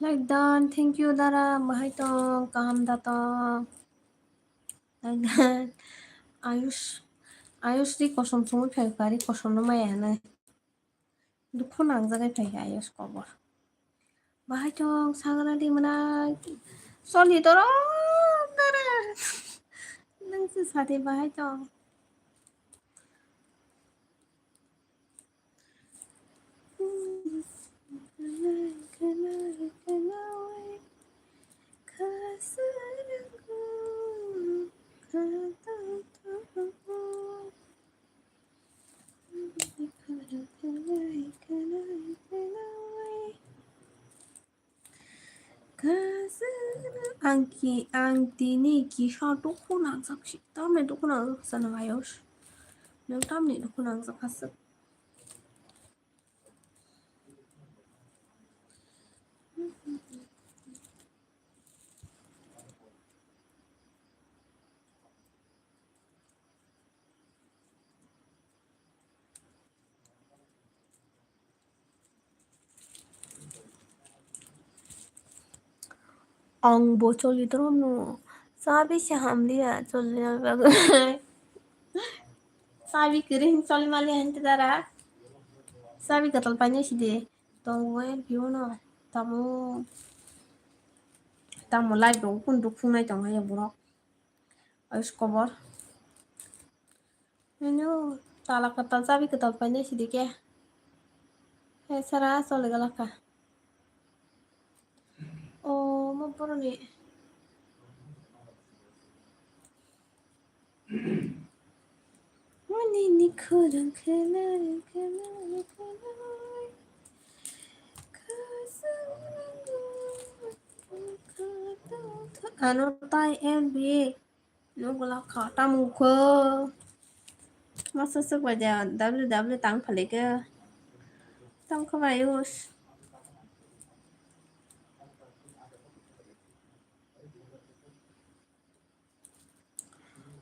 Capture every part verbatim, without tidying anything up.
Like done, thank you dara, bahai tong, kaham da tong. Like done. Ayush, Ayush ri kosom songwi phai kha, ri kosom no maya hinwi. Dukhu nangjagwi phai kha Ayush kobor. Bahai tong, sangra di mwnai. Soli toro dara. Nang se sadi bahai tong. Ang ki, ang tini kisa dukhu nangjak si. Tamni dukhu nangjak sa nang Ayush? Nang tamni dukhu nangjak aswk? Ang bo choli trom no. Chabi se hamliya choli bagwi. Chabi kwrwi hin choli mali han te dara. Chabi kwtal painai sidi. Tongwi biyo no. Tamo. Tamo live rok kun duk phungnai tong hai borok. Ayush kobor. Nino tala kwtal chabi kwtal painai sidi khe. He sara choli galakha. O mo boroni. Mani ni khorang khelai, khelai, khelai. Ano tai M B. Nugula kha tamukho. Masa suk baja W W tang phalike. Tamkho mayus.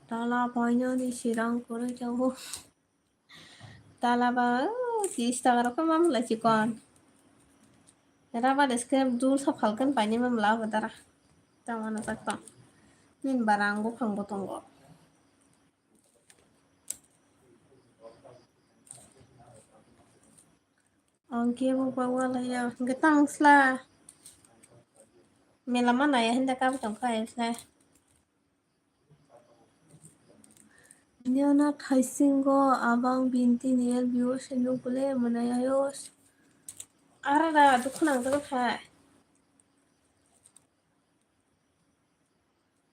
Tala painani sirang kore jabo. Tala ba, oh, tis taka rok ma mula chikon. Rubber scrap jul sa phalkan paini ma mula ba dara. Tama na tak tong. Min barang buphang bo tongo. Ang kebo ba wala ya, hingke tang sla. Mela mana ya, hinda kabo tong kha ya sla. Niyana thaisingo abang binti niyar biyo se nukule manayayos. Ara da dukhu nang jaga kha.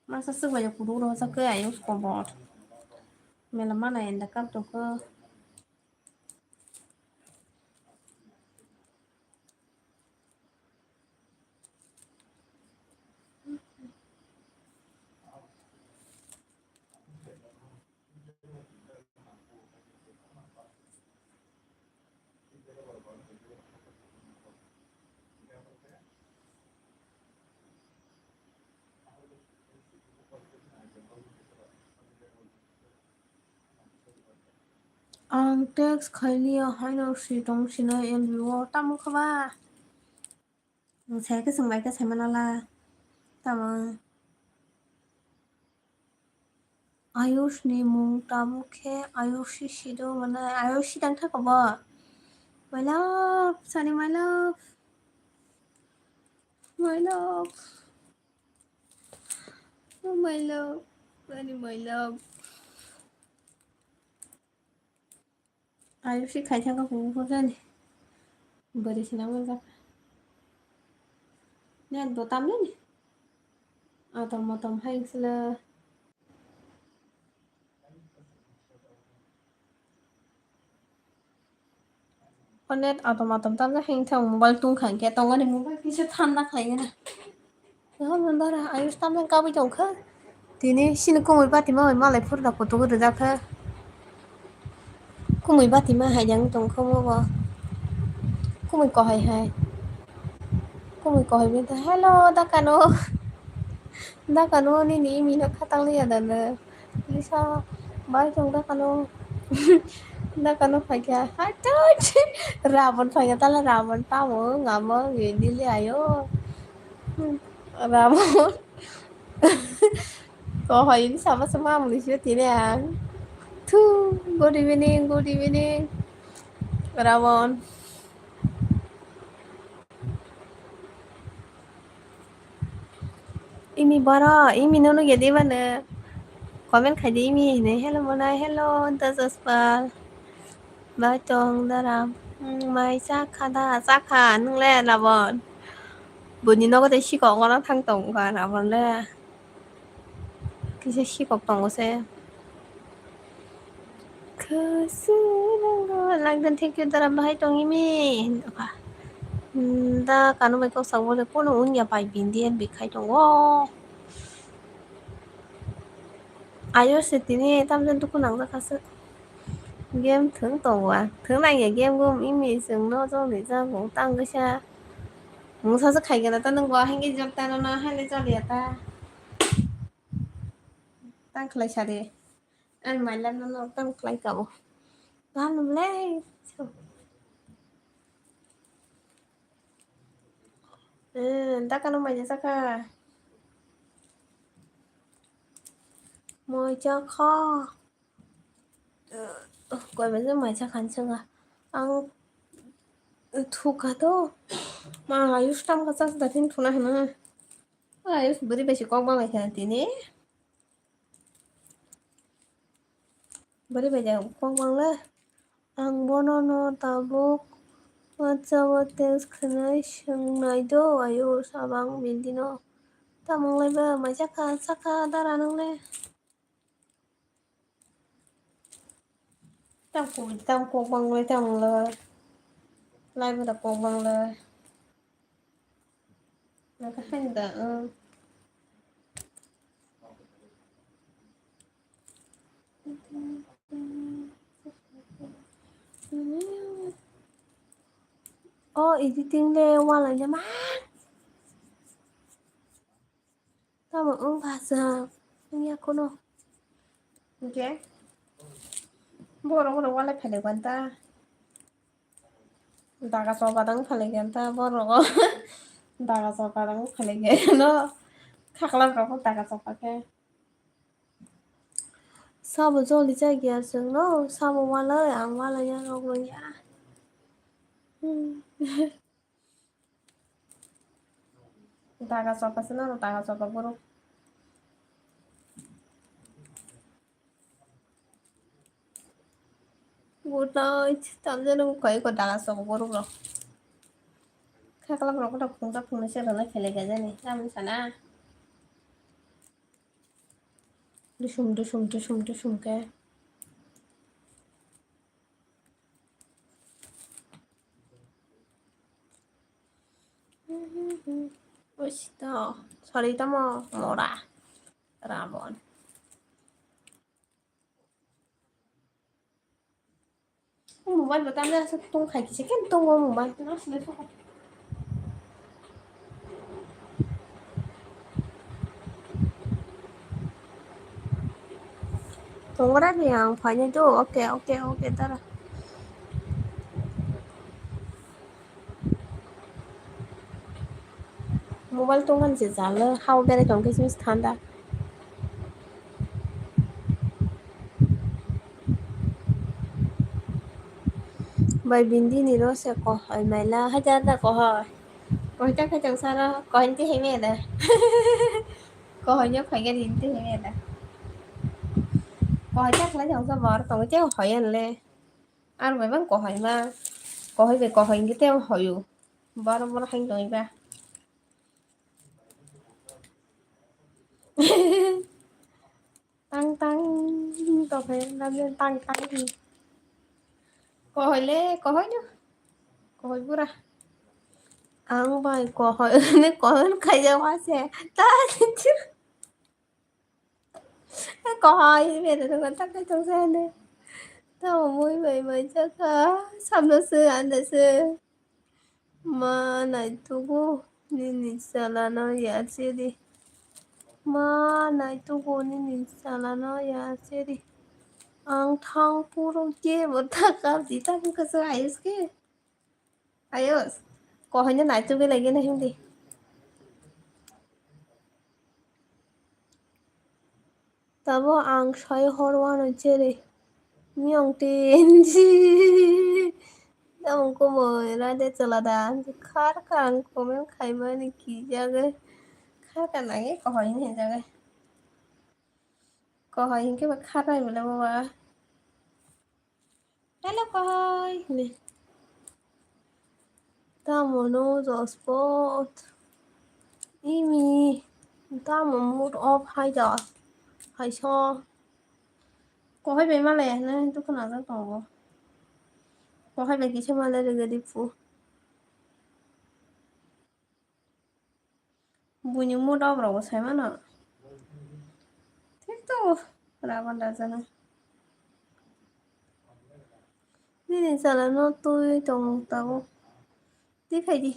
Masa swk bai kuduk rw jak khe ayuk kobor. Mela mana enda kap tong khe. Ang text khailiya haino si tong sinai N B O tamo kha ba? Ang sai khe swng bai khe sai manala. Tamo. Ayush ni mung tamo khe Ayushi sido mane Ayushi dang thaka bo. My love, Sunny my love. My love. Oh my love. Sunny my love. Ayushi khai thangkha phungo phunjani. Bwrwi se nang manjak. Net bo tamnani. Atom atom hai sila. O net atom atom tamjak hai thang mobile tungkha hinkhe tongmani mobile kisa thanda khlaina. Oho mandara ayus tamjak kabui tongkha. Tini sini kumui batima bai malai phurda kutugo rijak kha. Kumui batima hai jang tongkha omo bo. Kumui kohai hai. Kumui kohai bini tha, "Hello, dakano." Dakano nini imi no khatang liya da no. Lisa, bai tong dakano. Dakano phaikha. Hai tut. Rabon phaikha tala rabon tamo ngamo nini le ayo. Ramon. Kohoi ini sama sama muli sio tini ang. Thu, good evening, good evening. Ramon. Imi boro, imi nono gede bana. Comment khai di imi hine, "Hello Mona, hello Dajaspal." Bai tong dara. Hmm, mai chakha da, chakha, nung le Ramon. Buni nogo de sikok wana thang tong ka Ramon le. Kisa sikok tongo se. Khasi nang langdan, thank you dara, bahai tong imi. Hmm, da kanu bai kok sabo le kono unya pai bindi en bikhai tongo. Ayo se tini tamjani dukhu nangjakha se. Game thwng tongo a. Thwng nangya game gum imi chwngno jongni jagong tang kisa. Mungsa se khaigena ta nung bo hingke jok ta no no hale joliya ta. Tang khlai sari. Ang maila no no tang khlai kabo. Ganum le. Eh, da kanu mai jakha. Moi jakha. Koi bai je mai jakha ni sanga. Ang thuka to. Ma ayus tam ka chas da tin thuna hana. Ayus buri bai si kok bang lai kha tini. Bari bai jang kok bang le. Ang bono no tabuk WhatsApp o text khnai swngnai do, ayo sabang bindi no. Tamung lai ba mai jakha, sakha dara nang le. Tam kok, tam kok bang le, tam le. Lai ba da kok bang le. Naka handa, uh. Oh, editing le wala jama. Tamo wng kha chwng wngya kuno. Hwnkhe borok rok walai phailaikha ta. Daga choba dang phailaikha ta borok. Daga choba dang phailaikha no. Khakla rok daga choba khe. Sabo joli chakya chwngno, sabo walai ang walai ya rok rwngya. Hmm. Daga choka se nang, daga choka borok. Good night. Tamjani wngkha eko daga choka borok rok. Khakla borok kotor phunukjak phunuknai se rwnai phailaikha jani. Tamoni sana. Dusum dusum dusum dusum khe. Uisto, sorry tamo mora. Ramon. Mobile bo tamjani aswk tong khai kisa khe tongo mobile tong aswk. Tongra ni ang phainai do, okay, okay, okay, dara. Mobile tongmani se jalo, hao berai tong khe simi thanda. Bai bindi ni ro se kohoi maila, hajar da kohoi. Kohoi ta khe tong saro, kohoi ti hai me da. Kohoi no phai gani ti hai me da. Kohoi ta khlai tong sa bor tong te hoi an le. Ar bai bang kohoi ma. Kohoi bai kohoi ngi te hoyu. Bor bor hai noi ba. Tang tang to khe na je tang tang hi. Kohoi le, kohoi no. Kohoi pura. Ang bai kohoi ne kohoi khai ja wa se. Ta chi. Kohoi bere no ta kai tong sa ne. Ta mui bai bai ja ka. Samno se anda se. Ma naitugo nini chalano ya chiri. Ma naitugo nini chalano ya chiri. Ang thang puro ke bo ta kap di ta bwkha se ayos ke. Ayos. Kohoi no naitugwi lagi na hindi. Tabo ang sai hor wano chere. Miyong tinji. Tamo kumui rade chalada. Khar khar ang comment khaimani kijagai. Khar khar nangi kohoi hinjagai. Kohoi hinkhe ba khar nai bole boba. Hello, kohoi. Hini. Tamo no jospot. Imi. Tamo mood off hai da. Hai so. Kohoi bai malai hene dukhan ajak tongo. Kohoi bai kisa malai rega di pu. Buini mood off rokbo sai mano. Thik tongo, Raban Raja no. Nini chala no twi tong tabuk. Twi phai di.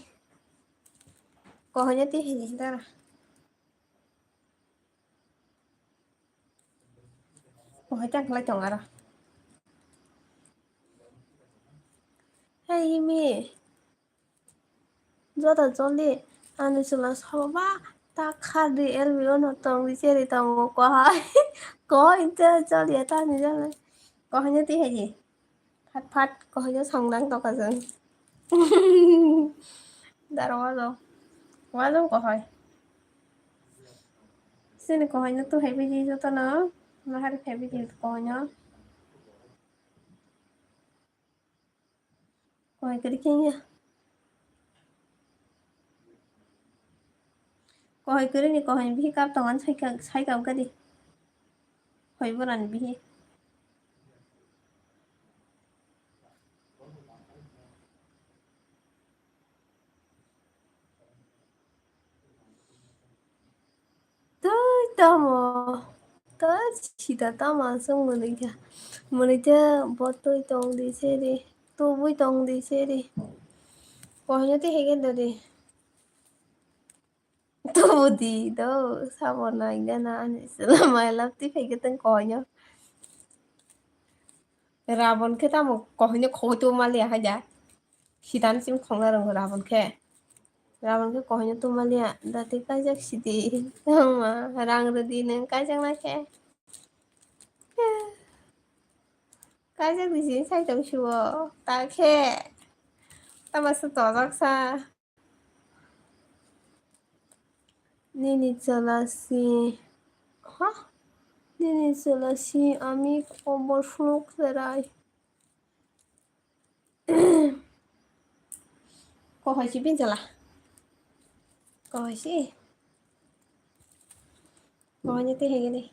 Kohoi no twi phai di dara. Kohoi tang khlai tong aro. Hey, Imi. Joto joldi ani chwla sabo ba ta kha di L B O no tong di cheri tongo kohai. Kohai te joldi ta ni joldi. Kohai no twi hai di. Phat phat kohai no songdang toka jang. Daro wajo. Wajo kohai. Sini kohai no tu hai biji joto no. Nahari hai biji kohai no. Kohai kwrwi khe wngya. Kohai kwrwi ni kohai ni bihi kap tongo, sai ka, sai ka wngkha di. Khoi bwrani bihi. Twi tamo. Twi sida tamo aswk mwnwi kha. Mwnwi khe bo twi tong di seri. Tubui tong di seri. Kohai no twi hai khe do di. Tubu di do. Sabo nai gana ani chwla mai love twi phai khe tong kohai no. Rabon khe tamo kohai no khoi tu maliya hai da. Sidan sim khongna rwngo Rabon khe. Rabon khe kohai no twi maliya. Dati kaijak sidi. Tama rang rwdi nwng kaijak na khe. Kaijak di sini sai tong suo. Ta khe. Tama se tojak sa. Nini chwla si, ha? Nini chwla si ami khobor phunuk kherai. Kohai si bini chwla. Kohai si. Kohai ni twi hai gini.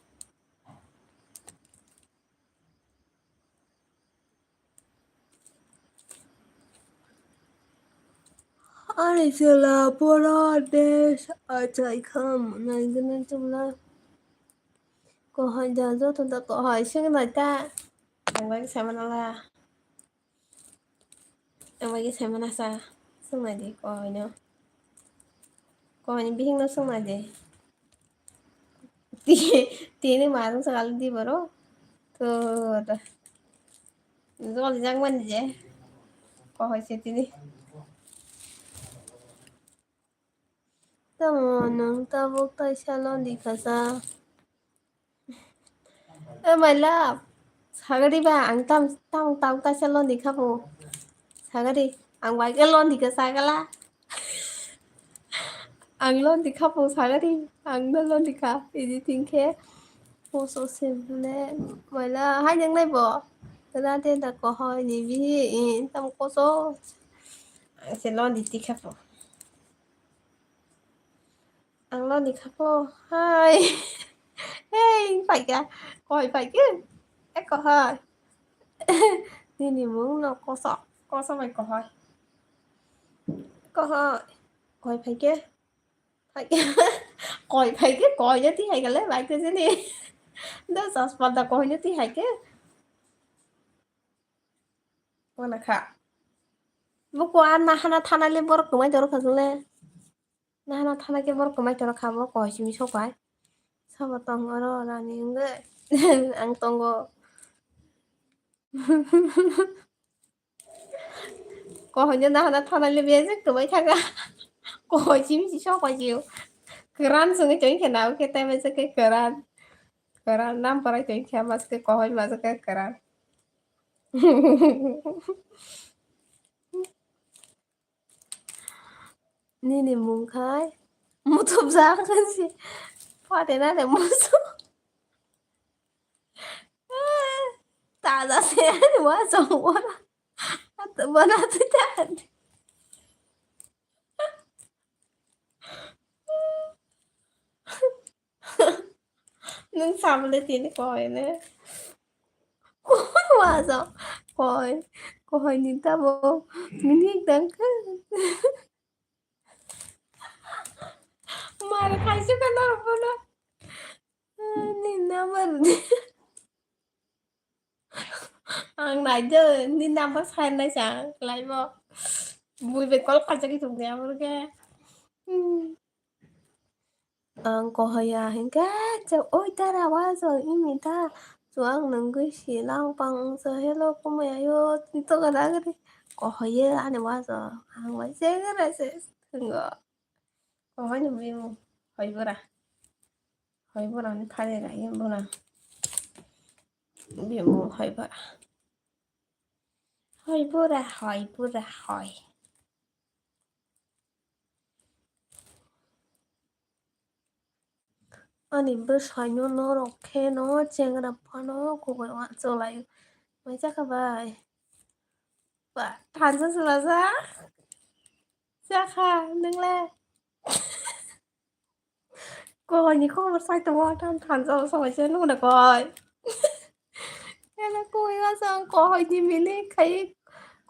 Ani chwla bono de achai kham nai gwnang chwla. Kohai da joto da kohai sing nai ta. Ang bai sai mana la. Ang bai sai mana sa. Sung nai di kohai no. Kohai ni bihing no sung nai di. Ti-, tini marung sakal di boro. To, to. Jol jak mani je. Kohoi se tini. Tamo nang tabuk taisa londi kasa. Eh, my love. Sagadi ba, ang tam, tam, tam kaisa londi khapo. Sagadi, ang bai khe londi kha sagala. Ang londi khapo sagadi, ang no londi kha. Idi thing khe, poso se bole, maila hai nang nai bo. Tana te da kohoi ni bihi, in tam koso. Ang se londi ti khapo. Ang londi khapo, hai. Hey, paikha. Kohoi paikha. E kohoi. Nini mung no koso. Koso bai kohoi. Kohoi. Kohoi paikha. Paikha. Kohoi paikha. Kohoi jati hai gale bai khe jeni. Do sos pada kohoi jati hai khe. Wana kha. Buku a nahana thana le borok kwmai toro kha le. Nahana thana khe borok kwmai toro kha, bo kohoi simi sok bai. Sabo tong oro rani wngwi ang tongo. Kohoi no nahana thana le bejak kwmai thaka. Kohoi simi si sok bai jio. Kwran songwi tong khe na khe tai bai khe kwran. Kwran nam kwrai tongkha, maske kohoi majak khe kwran. Nini mung khai muthubjak khe si phatenani musu. Taja se ani wa chong wana. Wana tita. Nung samle tini koi ne. Koi wajo. Koi. Koi ni tamo. Minik dang khe. Mar khaisi ka nor bono. Ni namar. Ang naide ni number sai nai sa laibo. Bui be call khaijak ki thung dia bor ke. Hmm. Ang kohoya hingke je oi tara wajo imi ta. Chuang nungwi si lang pang wngsa hello kumui ayo to gana gari. Kohoye ani wajo ang bai se gara se thungo. Kohoi ni bimu hoi bora. Hoi bora ni phari rai bora. Bimu hoi bora. Hoi bora, hoi bora, hoi. Ani bwsai no norok khe no chengra phano kubui uansuk lai. Mai chakha bai? Ba, thansa swlajak. Chakha, nwngle? Kohoi ni khobor sai tongo, than thansa o songwi se nukna koi. Ela koi asang kohoi ni mili khai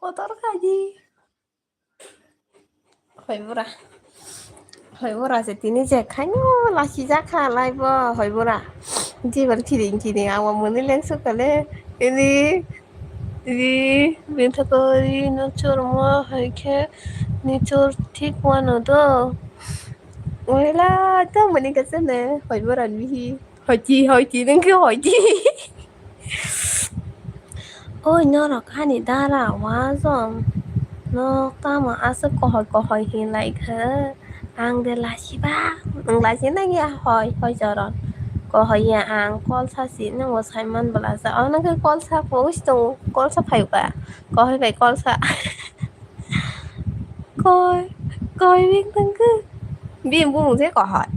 kotor khai di. Hoi bura. Hoi bura se tini je khaino lasi jakha lai bo hoi bura. Jibar kiring kiring amo muni leng sukale. Ini, ini, bini thoko ri no chormo hai khe ni chor thik wano do. Wela to muni kasa ne hoi bura ni hi. Hoiti, hoiti, nung khe hoiti. Oi, norok ani dara wajong. Nok tamo aswk kohoi kohoi hinlai khe. Ang de lasiba. Ang lasi nang ya hoi, hoi joron. Kohoi ya ang kolsa si nang bo saiman bwlasa. O nang khe kolsa pogis tongo. Kolsa phaio ka. Kohoi bai kolsa. Koi, koi bing tang khe. Bini bumung se kohoi.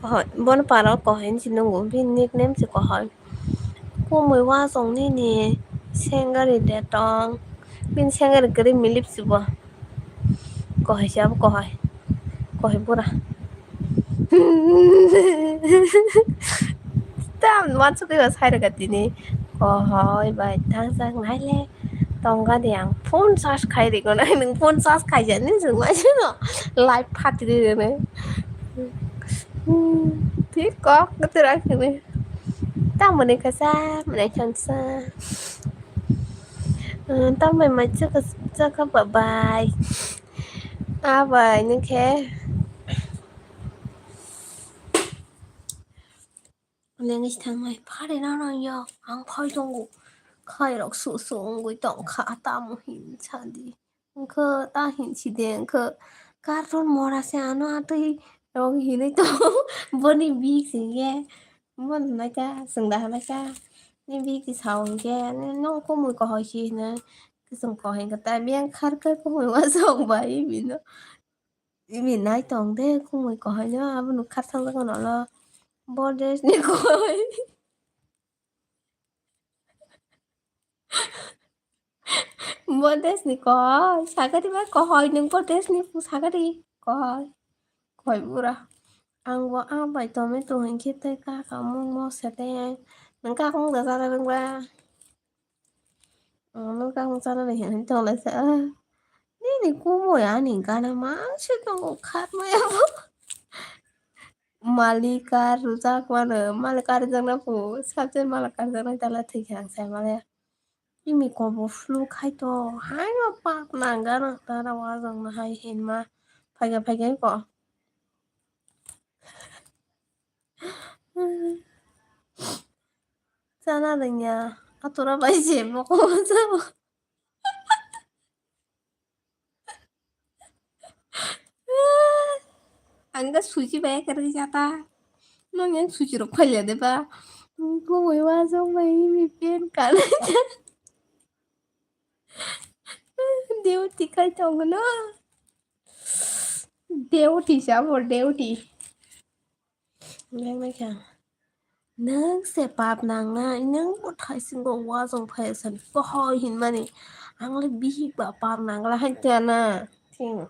Kohoi, bono para o kohoi hinwi si nungo, bini nickname se kohoi. Kumui wasong nini sengari de tong. Bini sengari kwrwi milip si bo. Kohoi se abo kohoi. Kohoi bura. Tam wansugwi ba sai rwkha tini. Kohoi bai tangjak nai le. Tongga de ang phone charge khai rikno nai, nwng phone charge khaijani chwng ma sino live phatri rwne. Hmm, thik kok kwtwra khwne. Tamoni kasa mwnai thansa. Hmm, tambai mai chwkha chwkha ba bai. A bai nung khe. Lengwi thangnai phari rano yo ang phai tongo. Khairok su su wngwi tongkha tamo hin sadi. Wngkha ta hin side wngkha carton mora se ano atwi rok hinwi tongo. Boni bik se hwnkhe bono hwnwi ta chwng da hwnwi ta. Ni bik se sao hwnkhe nung kumui kohoi si hwnwi. Kwchwng kohoi hwnkhe ta biyang kharkhe kumui uansuk bai bino. Imi nai tong de, kumui kohoi no, abono kharsa jaga no lo. Bo dress ni kohoi. Bo dress ni kohoi, sakari ba kohoi, nung bo dress ni sakari kohoi. Kohoi bura. Ang bo a bai tome to hinkhe tei kaka mung mo se tei. Nung kaka mung da jara rwng ba. Ano kang chana ni hin tong lai sa. Nini kumui ani gana ma se tongo khat maya bo. Malika rujak mano, malika rujak na pu, sabse malika rujak na tala thik ang sai male. Imi kobo flu khai to, hai ma pak na gana tara wajang na hai hin ma. Phaiga phaiga ko. Chana rwngya, atora bai se mokol chao. Ang da suji bai kwrwi jata. Nang yang suchi rok phailya de ba. Kubui wa jong bai mi pen kan. Duty khai tongo no. Duty sa bo duty. Nang nang kha. Nang se pap nang na, nang bo thai singo wa jong phai san ko hoi hin mani. Ang le bihik ba pap nang la hai ta na. Ting.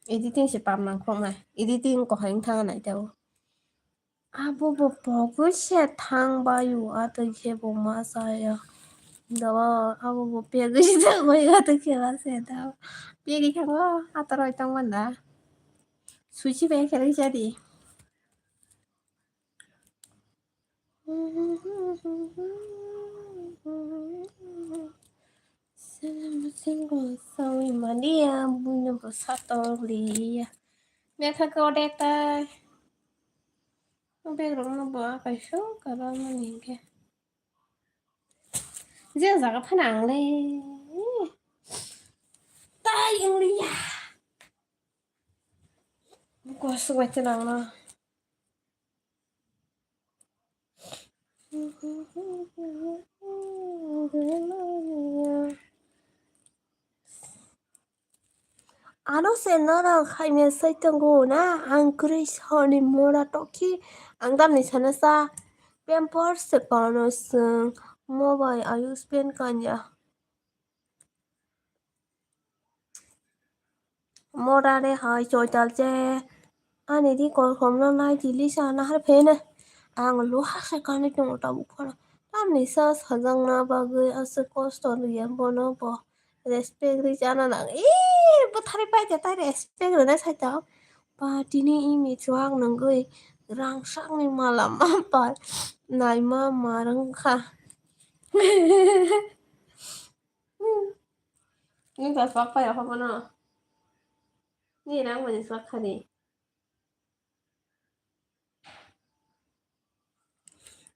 Editing se pap nang khong na. Editing ko hai thang na ta. Abo bo pogwi se thang baio, atwi khe bo ma chaya. Dawa abo bo pegwi se thang baio, atwi khe ma se dawa. Pegwi thango, atoroi tong manda. Suchi bai khe rwi chadi. Sawi mania, buino bo sator liya. Metha ko dektai. Begrong no bo akai so kaba mani hingke. Je jaga phana ang le. Tai ang liya. Ko suwai chenang no. Ano se norok khaimya sai tongo na, ang kwrwi soni mora tokhi, ang tamni sana sa Pampers se kono swng, mobile ayus pen kanya. Mora re hai choital che, ani di kol khom no nai di lisa na har phene, ang luha se kani tongo tabuk phano, tamni sa sajak na bagwi aswk kosto liya bono bo. Respect ri chana nang. Ee, bwthari paide tai respect rwnai saito. Ba tini imi chuak nangwi rang sakni mala ma pai naima ma rwngkha. Nini ta swak pai rokha bono. Ni rang bani swak khani.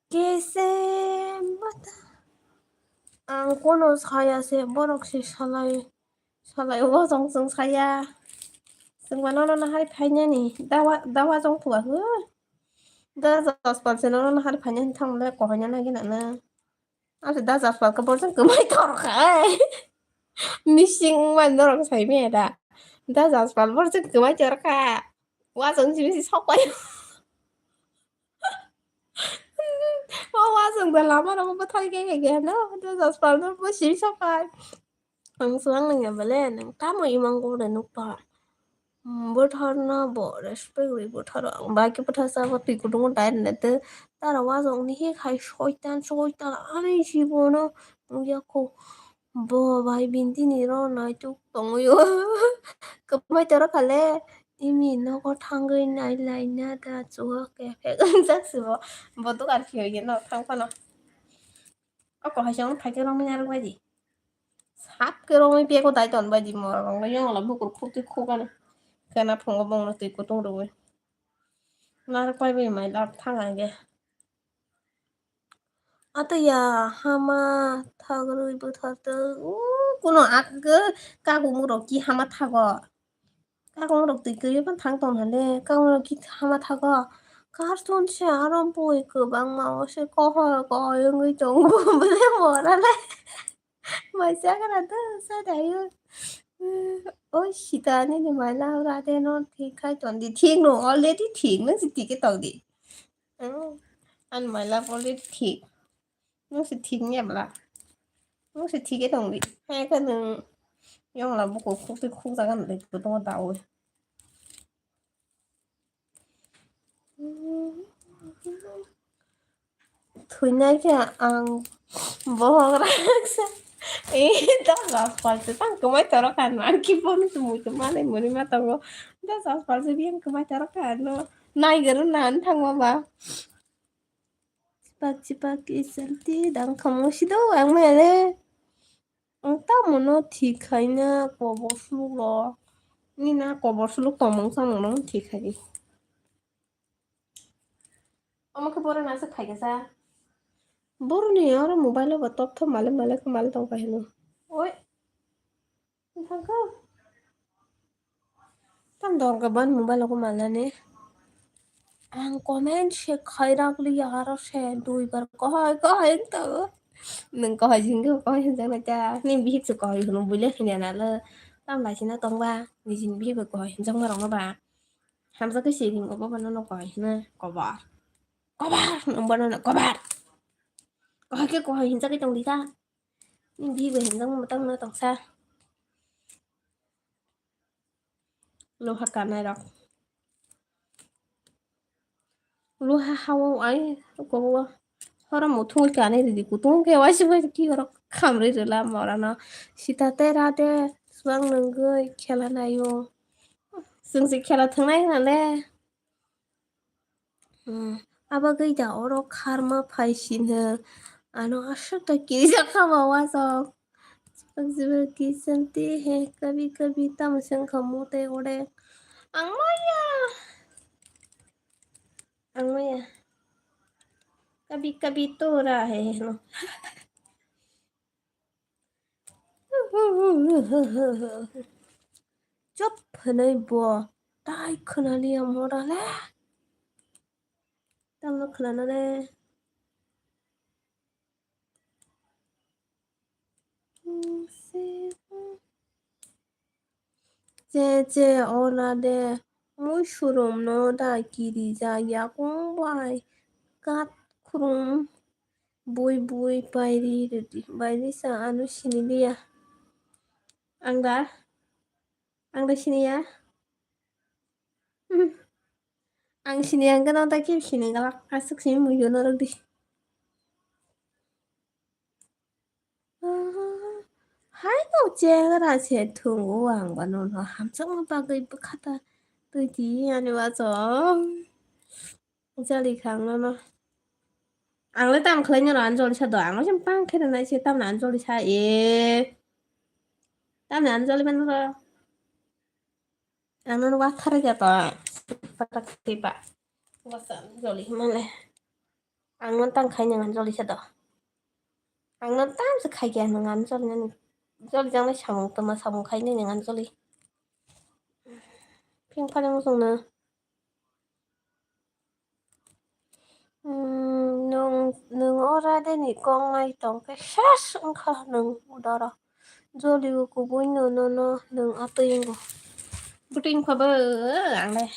Kese bata. Ang kono saya se borok se salai, salai o jong chwng saya. Chwng mano no nahari phainani dawa, dawa jong phuwa ho. Da jaspal se no nahari phainani thang le kohai na nagi na na. Ase da jaspal ka borjang kwmai torkha. Mising wngmani norok sai maya da. Da jaspal borjang kwmai torkha. Wasong simi si sok pai. O wasong da lama rok bo thai kai kai no. Da jaspal no bo simi sok pai. Ang swang nang ya bale nang tamo imang gore nukpa. Bwtharno bo respect ri bwtharo ang bai khe bwthar sabo twi kutung dai rwna tei tara wasong ni he khai soitan soitan ani jibono nukya kho bo bai bini tini ro naituk tongwi o kwmai toro khale imi nogo thangwi nai laina da chuwa kephek wngjak se bo bo dogan khiyo no thang phano o kohai se wng phai khe romwi narwk bai di. Sap ke romwi bego dai ton bai di morok rok yong la bukur khuk twi khuk ani. Kena phungo bongno twi kutung rwi. Narwk pai bai mai lab thang ang ge. Ato ya hama thagwi bwthar twi o kuno ak ge kakumung rok ki hama thago. Kakumung rok twi kwrwi phano thang tong hale kakumung rok ki hama thago. Cartoon se aro bui kwbangma o se kohor kohor wngwi tongo bole mora le. Mai chagra da sa dayo. Oi sita nini mai la ra de no thik khai ton di thik no already thik no si thik ke tong di. An mai la already thik. No si thik ni abla. No si thik ke tong di. Hai ka nung yong la buko khuk ti khuk jaga no le ko tong da oi. Thwinai khe ang bohok raksa. Eh, da jaspal se tang kwmai torok kha no. Ang kiphilni tumui tongma nai muni ma tongo. Da jaspal se biyang kwmai torok kha no. Nai guru nan thangma ba. Chipak chipak isalti dang khamo sido ang mele. Ang tamo no thik khaina kobor suluk rok. Ni na kobor suluk tongmung samung no thik khai. Omo khe borok nasa khaikasa. Boroni oro mobile o bo top top male male khe male tong paihino. Oi. Thangkha. Tam dor ka ban mobile o khe malnani. Ang comment se khairak liya aro se duibar kohai kohai wng tongo. Nwng kohai se hwnkhe kohai hwnjaknai ta. Nini bihik se kohai hwno buile hwnya nalo. Tamo lai se no tongba. Nijini bihik bai kohai hwnjakma rokno ba. Hamjakhe se ringo bobo nono kohai hwno kobar. Kobar hwnwi bono no kobar. Kohai khe kohai hwnjakgwi tongdi ta. Nini bihik bai hwnjakma mwtang no tongsa. Luha kanai rok. Luha hao ai kobo horo muthungwi kanai ridi kutung khe waisa bai ki oro khamri rwla morano. Sita te rade swbang nungwi khela naio. Chwng se khela thwngnai hwnale. Hmm, abagwi da oro kharma phai sino. Ano aswk da kirijak kha ba wasok. Jibak jibak kisanti hai, kabhi kabhi tamo se wngkha mote ore. Ang maya. Ang maya. Kabhi kabhi to raha hai no. Chop hwnwi bo tai khwnaliya mora le. Tamo khwnanane. Che che ola de mui surumno da kirijak yakung bai kat khrum bui bui bairi rwdi bairi sa ano siniliya. Ang da? Ang da siniya? Hmm. Ang siniya hwnkhe no da khe sini galak aswk simi muiyo norok di. Hai no chengra se thungo ang ba nono hamjakma bagwi bwkha ta twi di ani wacho. Jali kha ang nono. Ang le tam khlai nw rw ani joli sa do ang le pang khe rwnai se tamni ani joli sa e. Tamni ani joli mano ro. Ang nono wathar ya to. Patak tipa. Wasa joli male. Ang nono tang khai nang joli sa do. Ang nono tam se khai ya nang joli nani. Joli jang le samung toma samung khai nang joli. Ping phaleng jong no. Hmm, nwng, nwng o rade ni kok nai tong khe ses wngkha nwng doro. Joli o kubui no nono nwng atwi wngo. Bwtwi wngkha bo ang le.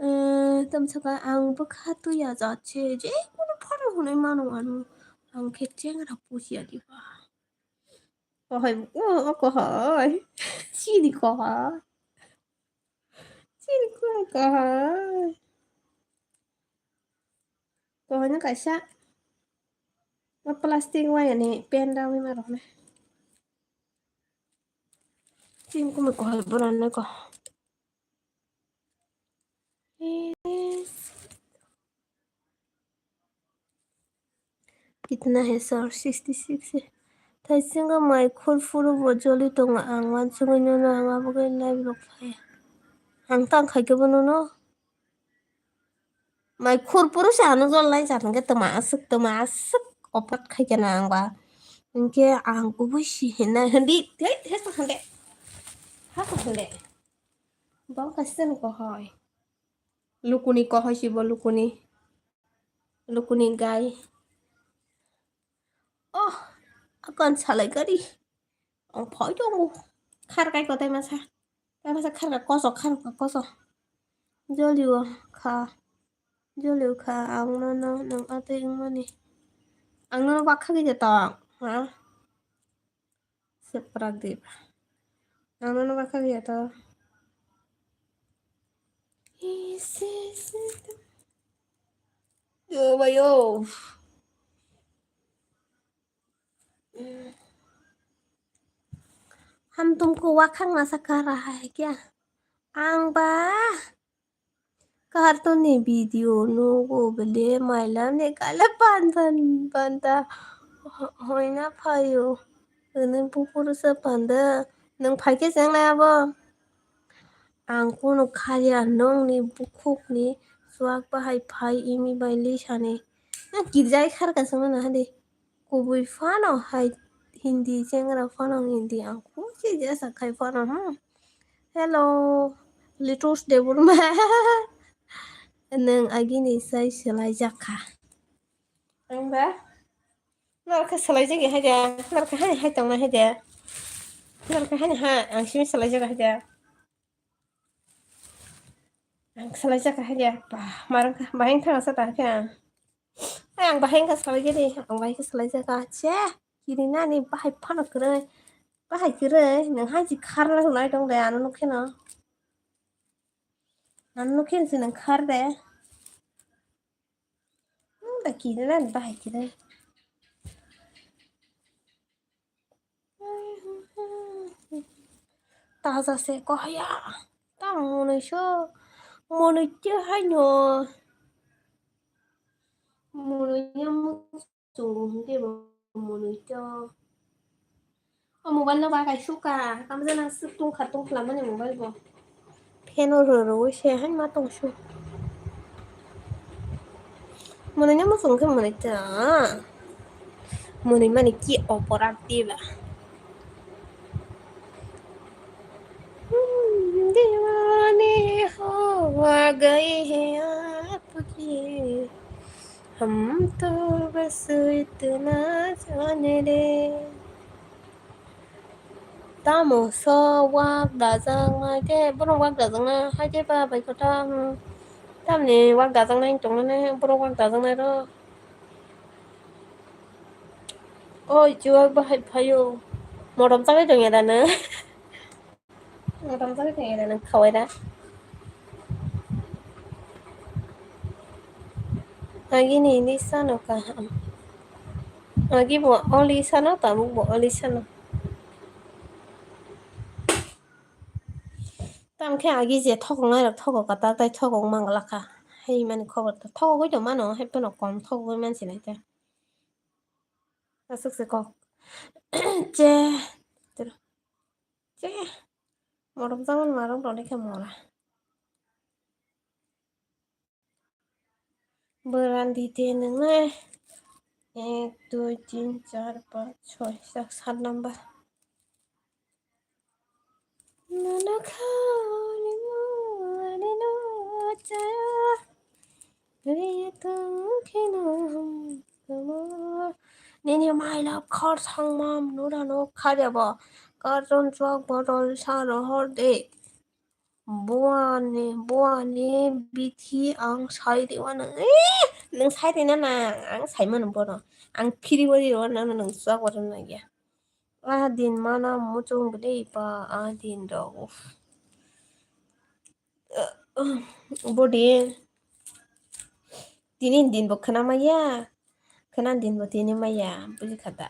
Hmm, tamo saka ang bwkha twi ya jat se je kunu phano hwnwi mano ano. Ang khe chengra pusi ya diba. Kohai, o, o kohai. Chini kohai. Chini kohai, kohai. Kohai no kaisa. O plastic waya ni pen rwui ma rok na. Chini kohai borok no ko. Kitna hai sir, sixty six hai. Thaisingo mai khur phuru bo joli tongo, ang wansugwi nono ang abo khe live rok phai. Ang tang khai khe bo nono. Mai khur phuru se ano jol lai jat hwnkhe toma aswk, toma aswk opat khai khe na ang ba. Hinkhe ang kubui si hinna hindi, thei, thei, hindi. Ha, hindi. Bo kaisa ni kohoi. Lukuni kohoi si bo lukuni. Lukuni gai. Oh, akon salai gari. Ang phoi tongo. Khar kai ko tai masa. Tai masa khar ka koso, khar ka koso. Joli o kha. Joli o kha. Ang nono, nwng atwi wngmani. Ang nono bakha khe tong. Ha? Seprak diba. Ang nono bakha khe to. Yo, bayo. Ham tumko wakhang masa kara hai kya? Ang ba. Cartoon ni video nugo bele maila ne kala pandan panda hoina phaio. Ini bukurusa panda nang phaikhe cheng lai abo. Ang kono kharya nongni bukhukni chuak bahai phai imi bai lisani. Nang kirjai kharka chwngno hadi. Kubui phano hai Hindi chengra phano Hindi ang kuchi jesa khai phano, hmm. Hello, Litus Debbarma. Nwng agini sai swlaijak kha. Ang ba? Norokhe swlaijak hai de. Norokhe hani hai tongnai hai de. Norokhe hani ha, ang simi swlaijak hai de. Ang swlaijak hai de. Bah, marang kha. Bahai thang sa ta khe ang. Ai, ang bahai kha swlaijak de. Ang bahai kha swlaijak kha. Che, kiri nani bahai phano kwrwi. Bahai kwrwi. Nwng hai ji kharna nai tong de. Ano nukhe no. Ano nukhe si nwng khar de. Hmm, da kiri na bahai kiri. Taja se koya. Ta monoi so. Monoi te hai no. Monoi ya mo. Chungo hwnkhe bo monoi to. O mobile no ba kaisuk ka, tamo jana swk tungkha tungkhwla mani mobile bo. Fan o rw rw se hai ma tong su. Monoi no muchung khe monoi ta. Monoi mani ki oporat diba. دیوانے ہو گئے ہیں آپ کے. ہم تو بس اتنا جان لے. Tamo so wak dajak nai khe, bono wak dajak nai hai khe ba bai kota, hmm. Tamni wak dajak nai tong nai, borok wak dajak nai ro. Oi, chuwak bahai phaio. Motom chabai tong ya da nw? Motom chabai tong ya da nw khawai da? Agini ini sano kaham. Agi bo oli sano, tabuk bo oli sano. Tam khe agi je thokok nai rok thokok ka tak tai thokok mang la kha. Hai mani khobor ta thokok oi tong mano, hai phano kom thokok oi man sinai ta. Aswk se kok. Che. Che. Morom jaman marom roni khe mora. Bo randi te nwngnai. Ek, dui, tin, char, panch, choi, sat, sat number. Nono khani mani no chaya. Riya tu kheno hum kumo. Nini mai love khar sangmam nura no kharya bo. Karton chwk botol sa rohor de. Buani, buani bithi ang sai de wano. Eh, nwng sai de na na, ang sai mano bono. Ang phiri wari ro na nwng chwk wari na ya. A din mana muchung bwlwi ba a din rok. Uff. Body. Tini din bo khwna maya. Khwna din bo tini maya. Buji kha da.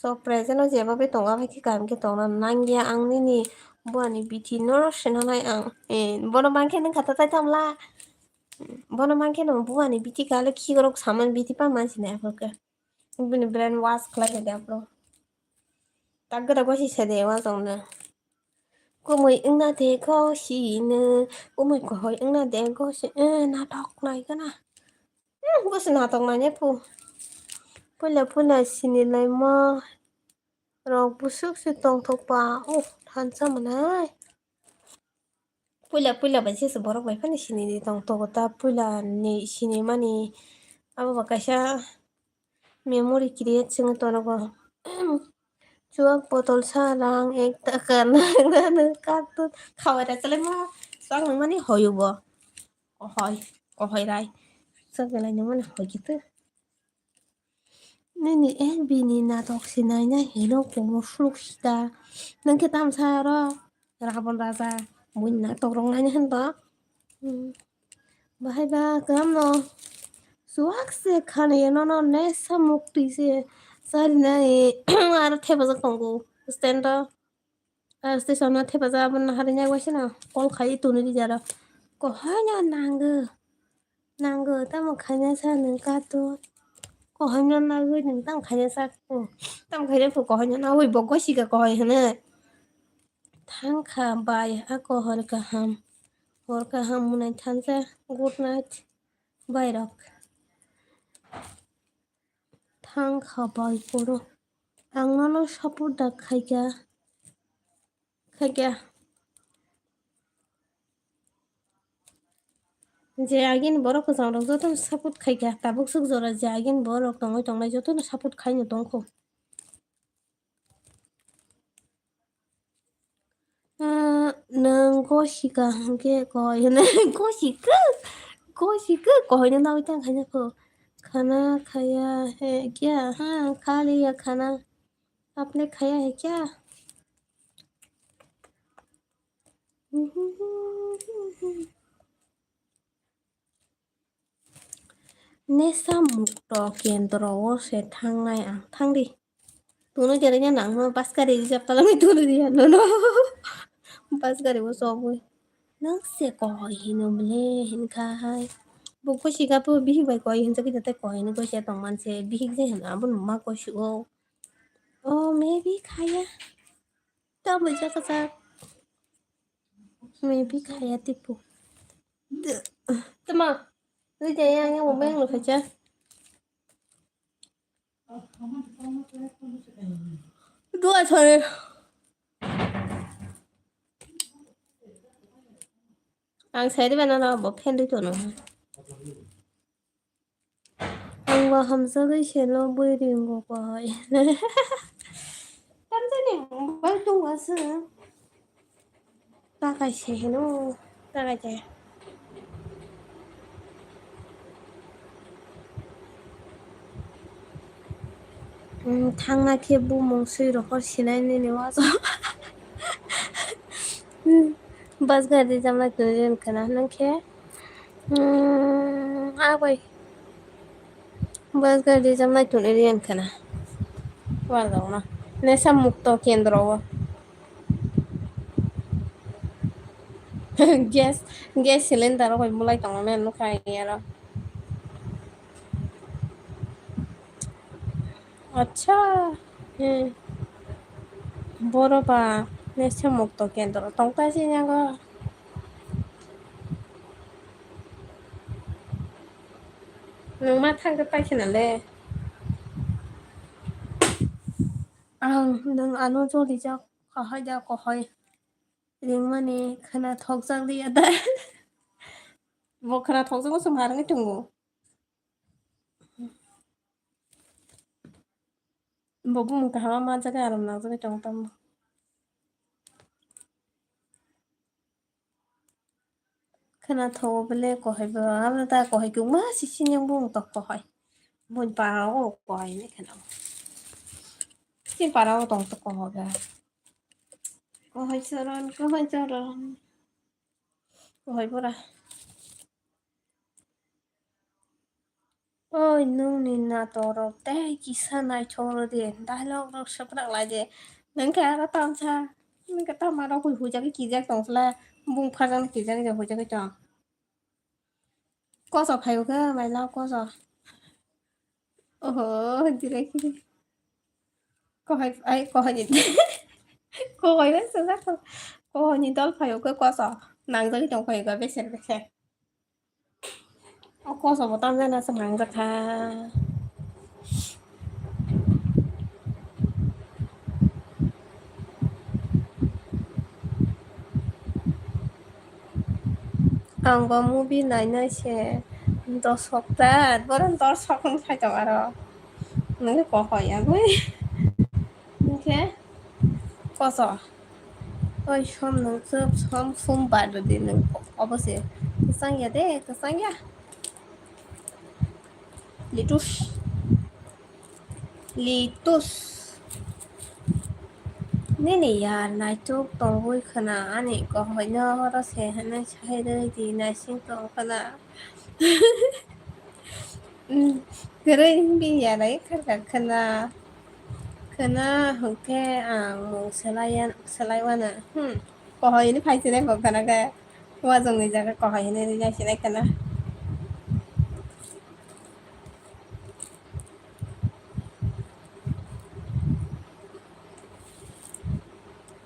So present o jeba bai tonga bai khe kaham khe tongna nangya ang nini buani bithi no sina nai ang. Eh, bono bangkhe nung kha ta tai tamla. Bono bangkhe no buani bithi kale khikrok saman bithi pa mansi nai aphuru khe. Bini brain wash khlai khe de aphuru. Tak gada gosi se de wa tong na. Kumui wngna de gosi no, kumui kohoi wngna de gosi, eh, natok nai gana. Hmm, gosi natok nai ne phu. Puila puila sini lai ma. Rok busuk se tongthok pa. Oh, thansa manai. Puila puila bai jesa borok bai phano sini di tong togo ta puila ni sini mani abo ba kaisa memory create sing tonogo. Chuak botol sa rang ek taka nang nang kartun khawai ra chalai ma chuak nang mani hoyo bo kohoi kohoi rai chuak belai nang mani hoi gitu. Nini F B ni natok se nainai hino kumo suluk sita. Nang khe tamsa oro Rabon Raja buini natok rok nainai hwn ba. Hmm. Bahai ba kwbangno chuak se khanai nono nesa muktwi se charinai aro thepajak tongo stand o. Ah, station o thepajak abono hari nai waisa no call khai tuni rijaro. Kohoino nango. Nango tamo khaina sa nung kato. Kohoino nagwi nung tamo khaina sa ko. Tamo khaina ko kohoino nagwi bo gosi ka kohoi hwnwi. Thang kha bai a kohor kaham. Hor kaham mwnai thansa. Good night. Bai rok. Thang kha bai poro. Ang nono support da khaikha. Khaikha. Je agini borok kwchang rok jotono support khaikha, tabuk swk jora je agini borok tongwi tongnai jotono support khaino tongkho. Ah, nwng gosika hwnkhe koi hwnwi gosika, gosika koi hwnwi nangwi tang khaina kho. Khana khaya he kya? Ha, kha liya khana. Apne khaya he kya? Nesa mukto kendro o se thangnai ang, thangdi. Tuno jere nya nangno bus gari reserve talangwi tuno riya nono. Bus gari bo chobwi. Nang se koi hino bole hinkha hai. Bo kosika bo bihik bai koi hinjak khe tei koi hino kosika tongman se bihik je hino abo ma kosio. Oh, maybe khaya. Tamo jaka jak. Maybe khaya tipo. Tama. Tui jaya yang yang mobile lo khacha. Dua sorry. Ang sai riba na bo fan ri tono. Ang bo hamjagwi se lobwi ringo koi. Tamjani bai tongwa se. Takai se heno. Takai se. Thangna khe bumung swi rohor sinai nini waso. Bus gari jamlai tongwi khwna hwnkhai. Hmm, ah, bai. Bus gari jam nai tuni riyan khana. Wala na. Nesa mukto kendro o. Gas, gas cylinder o bai mulai tongo na nukha yaro. Acha. Hmm. Boro ba nesa mukto kendro tongta si nyago. Nwng ma thangkhe paikhe nale. Ang nwng ano jolijak kahai da kahai. Ringmani khwna thokjak liya da. Bo khwna thokjak se ma rwngwi tongo. Bo bumung kaham ma jaga aram nang jaga tong tamo. Khwna tho bele kohai bo, abo ta kohai kung ma si sini bung tok kohai. Bun para o kohai ni khwna. Sini para o tong tok kohai ga. Kohai choron, kohai choron. Kohai bora. Oi, nwngni natorok tei kisa naithok rw di, dialogue rok swprak lai di. Nwng khe aro tamsa, nwng khe tamo rok hui huijagwi kijak tong sla, bung pharjakno kijak kijak huijagwi tong. Koso phaio khe, mai lao koso. Oho, direct. Kohai, ai, kohai ni, kohai bai sasa ko, kohai ni dol phaio khe koso, nangjagwi tong phaio khe beser beser. O koso bo tamjana se nangjak kha. Ang bo movie nainai se dosok ta, boron dosok wng sai tong aro. Nwng khe kohoi agwi. Nwng khe koso. Oi, som nwng chwp, som, som bar rwdi nwng obo se. Kwchang ya de, kwchang ya. Litus. Litus. Nini yar naituk tongwi khwna ani kohoino oro se hwnwi sai rwdi naising tong khwna. Kwrwi bini yar nai kharkha khwna. Khwna hwnkhe ang mung swlaiya, swlaiwano. Hmm. Kohoi hwnwi phai sinai bo khwna khe. Uajwngni jaga kohoi hwnwi rinai sinai khwna.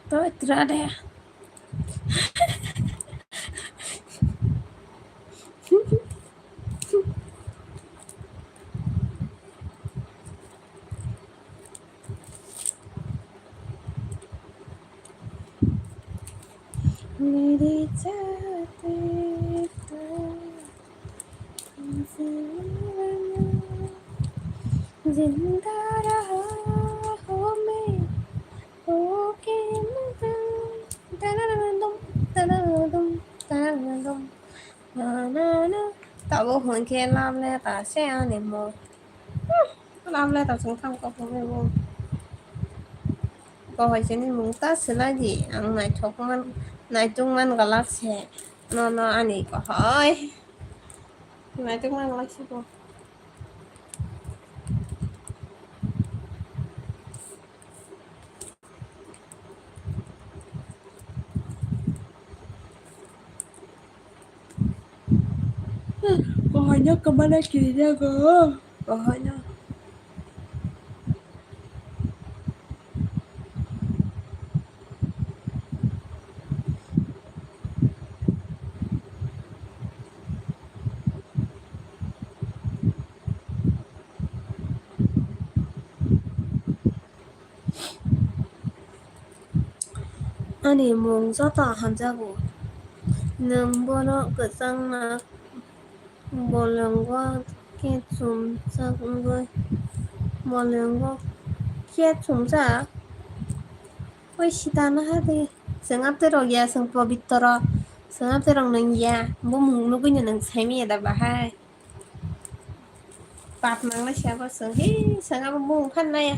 To itra de. मेरी जाते तो जिंदा रहा हो मैं, ओके मदन। तनननदम, तननदम, तननदम। Na, na, na. Tabuk hwnkhe love letter se ani mo. Hmm, love letter chwng thang kok hwnwi bo. Kohoi chini mung ta swlai di, ang naithok man, naituk man galak se. No, no, ani kohoi. Naituk man galak se bo. Kohoino kwmana kirijago. Kohoino. Ani mung joto hamjago. Nwng bono kwchangma bolongo khe chumjak wngwi, bolongo khe chumjak? Oi sita naha de, chwng amtwi rok ya, chwng pobitro, chwng amtwi rok nung ya, bumung nugwi no nung saimanya da bahai? Pap nangnai se abo chwng, he, chwng abo bumung phan naya.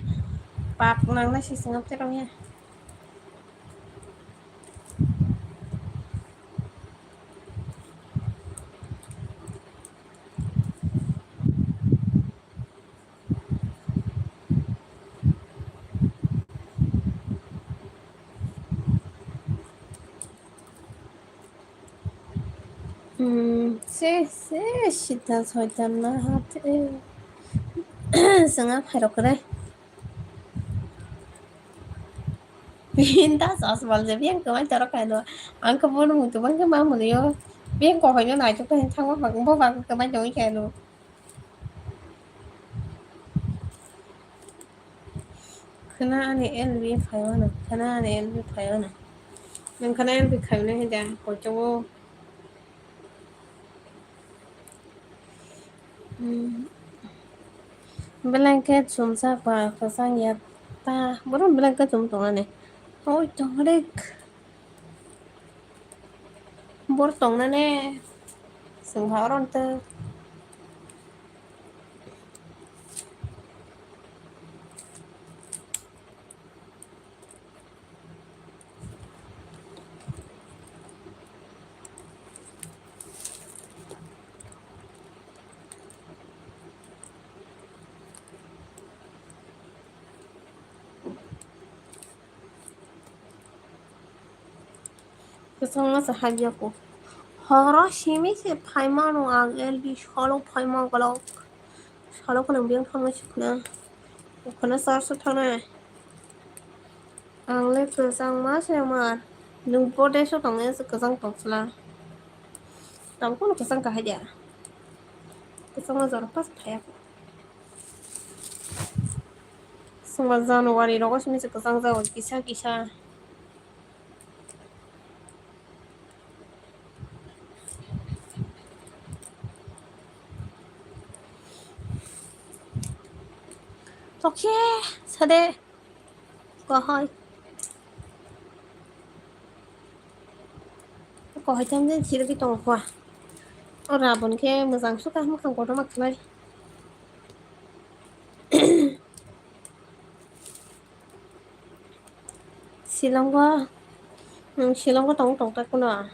Pap nangnai se chwng abo terong ya. Hmm, se, se, sita soitan na hat, eh. Sanga phairok kre. Binta sas bal je, biyang kwmai torok kaino. Ang khe bono muitu bangkhe ma mwnwi o. Biyang kohoino naitok khe thangma bang, bo bang kwmai tongwi kaino. Khwna ani L B phaiwano, khwna ani L B phaiwano. Nwng khwna L B khaimani hinda koitongo. Hmm. Blanket chumjak ba kwchang ya ta. Bono blanket chum tongnani. Oi, tongrek. Bor tongnani. Chwng ha oron tw. Kwchangma se habya ko. Horo simi se phaimano ang L B salo phaima ukolok. Salo kheno biyang thangma se khwna. Khwna church o thangnai. Ang le kwchangma se mar. Nwng bo desh o tong ya se kwchang tong chwla. Tabuk no kwchang kahai dia. Kwchangma jora pas phaiya ko. Songma January rogo simi se kwchang jago kisa kisa. Tokhe sade kohoi. Kohoi tam jen sirwi tong kha. O Rabon khe mwchang suka mwkhang kotorma khlai. Shillongo, nwng Shillongo tong tong ta kuno?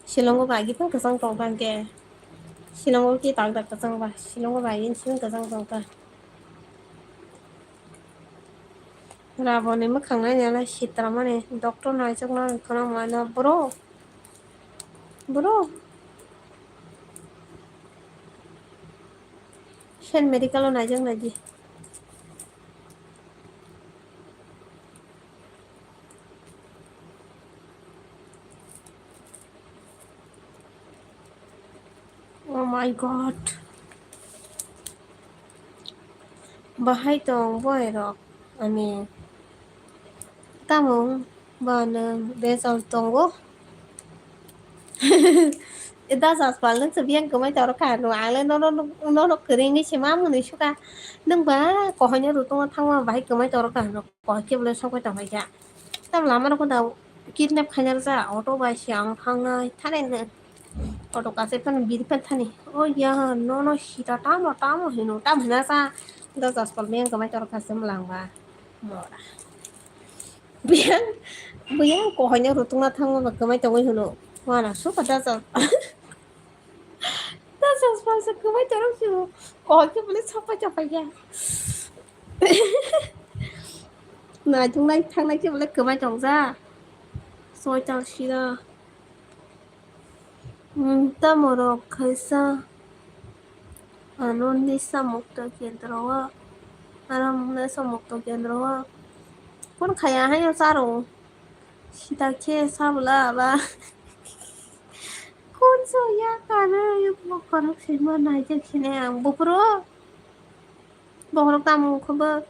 Shillongo bai gipin kwchang tong ta hwnkhe? Shillongo ki tak tak kwchang ba? Shillongo bai gipin kwchang tong ta? Raboni mwkhang nainani sitramani doctor naijak nang kheno mano bro. Bro. Sen medical o naijak naidi. Oh my God. Bahai tong boy rok ani tamung ba nwng bejal tongo. Da Jaspal, nwng se biyang kwmai toro kha hwnwi, ang le nono, nono kwrwngwi se ma mwnwi sukha. Nwng ba kohoino rutungma thangma bahai kwmai toro kha hwnwi, kohor khe bwlai sokbai tongkha khe. Tam lama rok da kidnap khaina rwja, auto bai se ang thangnai, thani nwng auto kaisa phano biri phan thani. O ya, nono sita tamo, tamo hino, tam hina sa. Da Jaspal biyang kwmai toro kha se mwlang ba. Mora. Biyang, biyang kohoino rutungna thangma ba kwmai tongwi hino. Wana, sukha da Jaspal. Da Jaspal se kwmai torok se bo. Kohor khe bole sokpai tongkha ya. Naitung nai thangnai khe bole kwmai tongja. Soital sira. Hmm, tamo rok khaisa ano nisa mukto kendro o. Aro nisa mukto kendro o. Kun khaya haino charo. Sita khe sabla ba. Kun so ya kano yukmo khorok sima naijak sini ang bufuro. Bohrok tamo wngkha bo